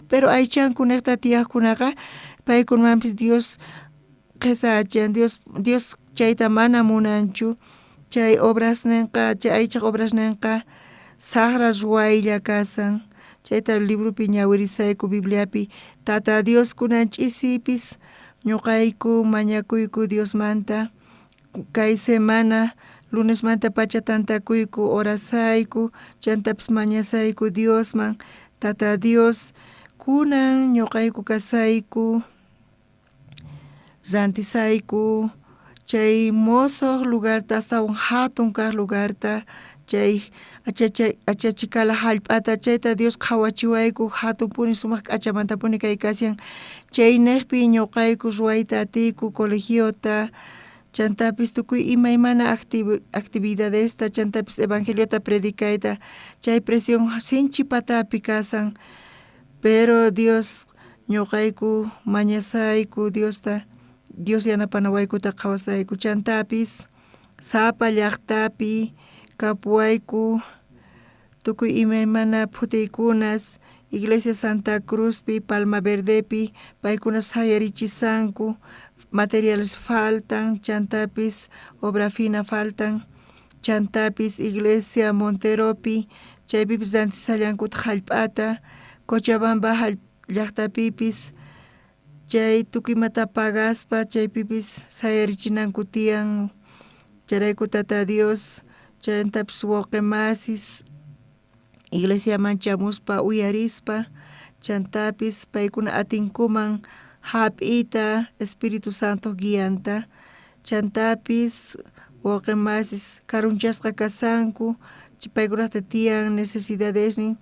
pero aychankunejta tiyajkunaqa paykunamanpis Dios qhesachan Dios Dios chayta mana munanchu chay obrasnenqa chay aychaj obrasnenqa sajra ruwaylla kasan chayta libropi ñawirisayku Bibliapi Tata Dios kunan ch'isipis ñuqayku mañakuyku Diosmanta kay semana lunesmantapacha tantakuyku orasayku chantapis mañasayku Diosman Tata Dios kunan ñuqayku kasayku rantisayku chay mosoj lugarta astawan jatun kaj lugarta chay achachikala jallp'ata chayta Dios qhawachiwayku jatunpuni sumaq k'achamantapuni kay kashan chaynejpi ñuqayku ruwayta atiyku colegiota chantapis tukuy imaymana actividadesta chantapis evangeliota predicayta chay presión sinchi patapi kasan pero Dios ñuqayku mañasayku Diosta Dios yanapanawaykuta qhawasayku chantapis sapa llaqtapi kapuwayku tukuy imaymana phutiykunas Iglesia Santa Cruzpi Palma Verdepi paykuna sayarichisanku materiales faltan chantapis obra fina faltan chantapis Iglesia Monteropi chaypipis rantisallankutaq jallp'ata Cochabamba llaqtapipis chay tukuy imata pagaspa chaypipis sayarichinanku tiyan chayrayku Tata Dios chantapis wawqi masis iglesiaman chamuspa uyarispa chantapis paykuna atinkuman jap'iyta Espíritu Santo guianta chantapis wawqi masis karunchasqa kasanku paykunata tiyan necesidadesnin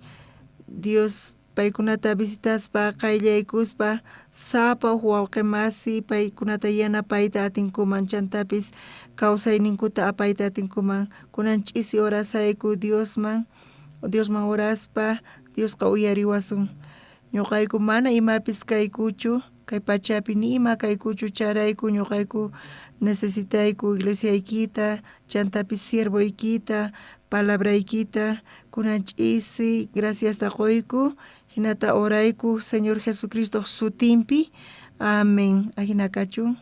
Dios paykunata visitaspa qayllaykuspa sapa uj wawqi masi paykunata yanapayta atinkuman chantapis kawsayninkuta apayta atinkuman kunan ch'isi orasayku Diosman Diosman oraspa Diosqa uyariwasun ñuqayku mana imapis kaykuchu kay pachapi ni ima kaykuchu chayrayku ñuqayku necesitayku iglesiaykita chantapis siervoykita palabraykita kunan ch'isi graciasta qoyku jinata orayku Señor Jesucristoj sutinpi. Amén. Ajina kachun.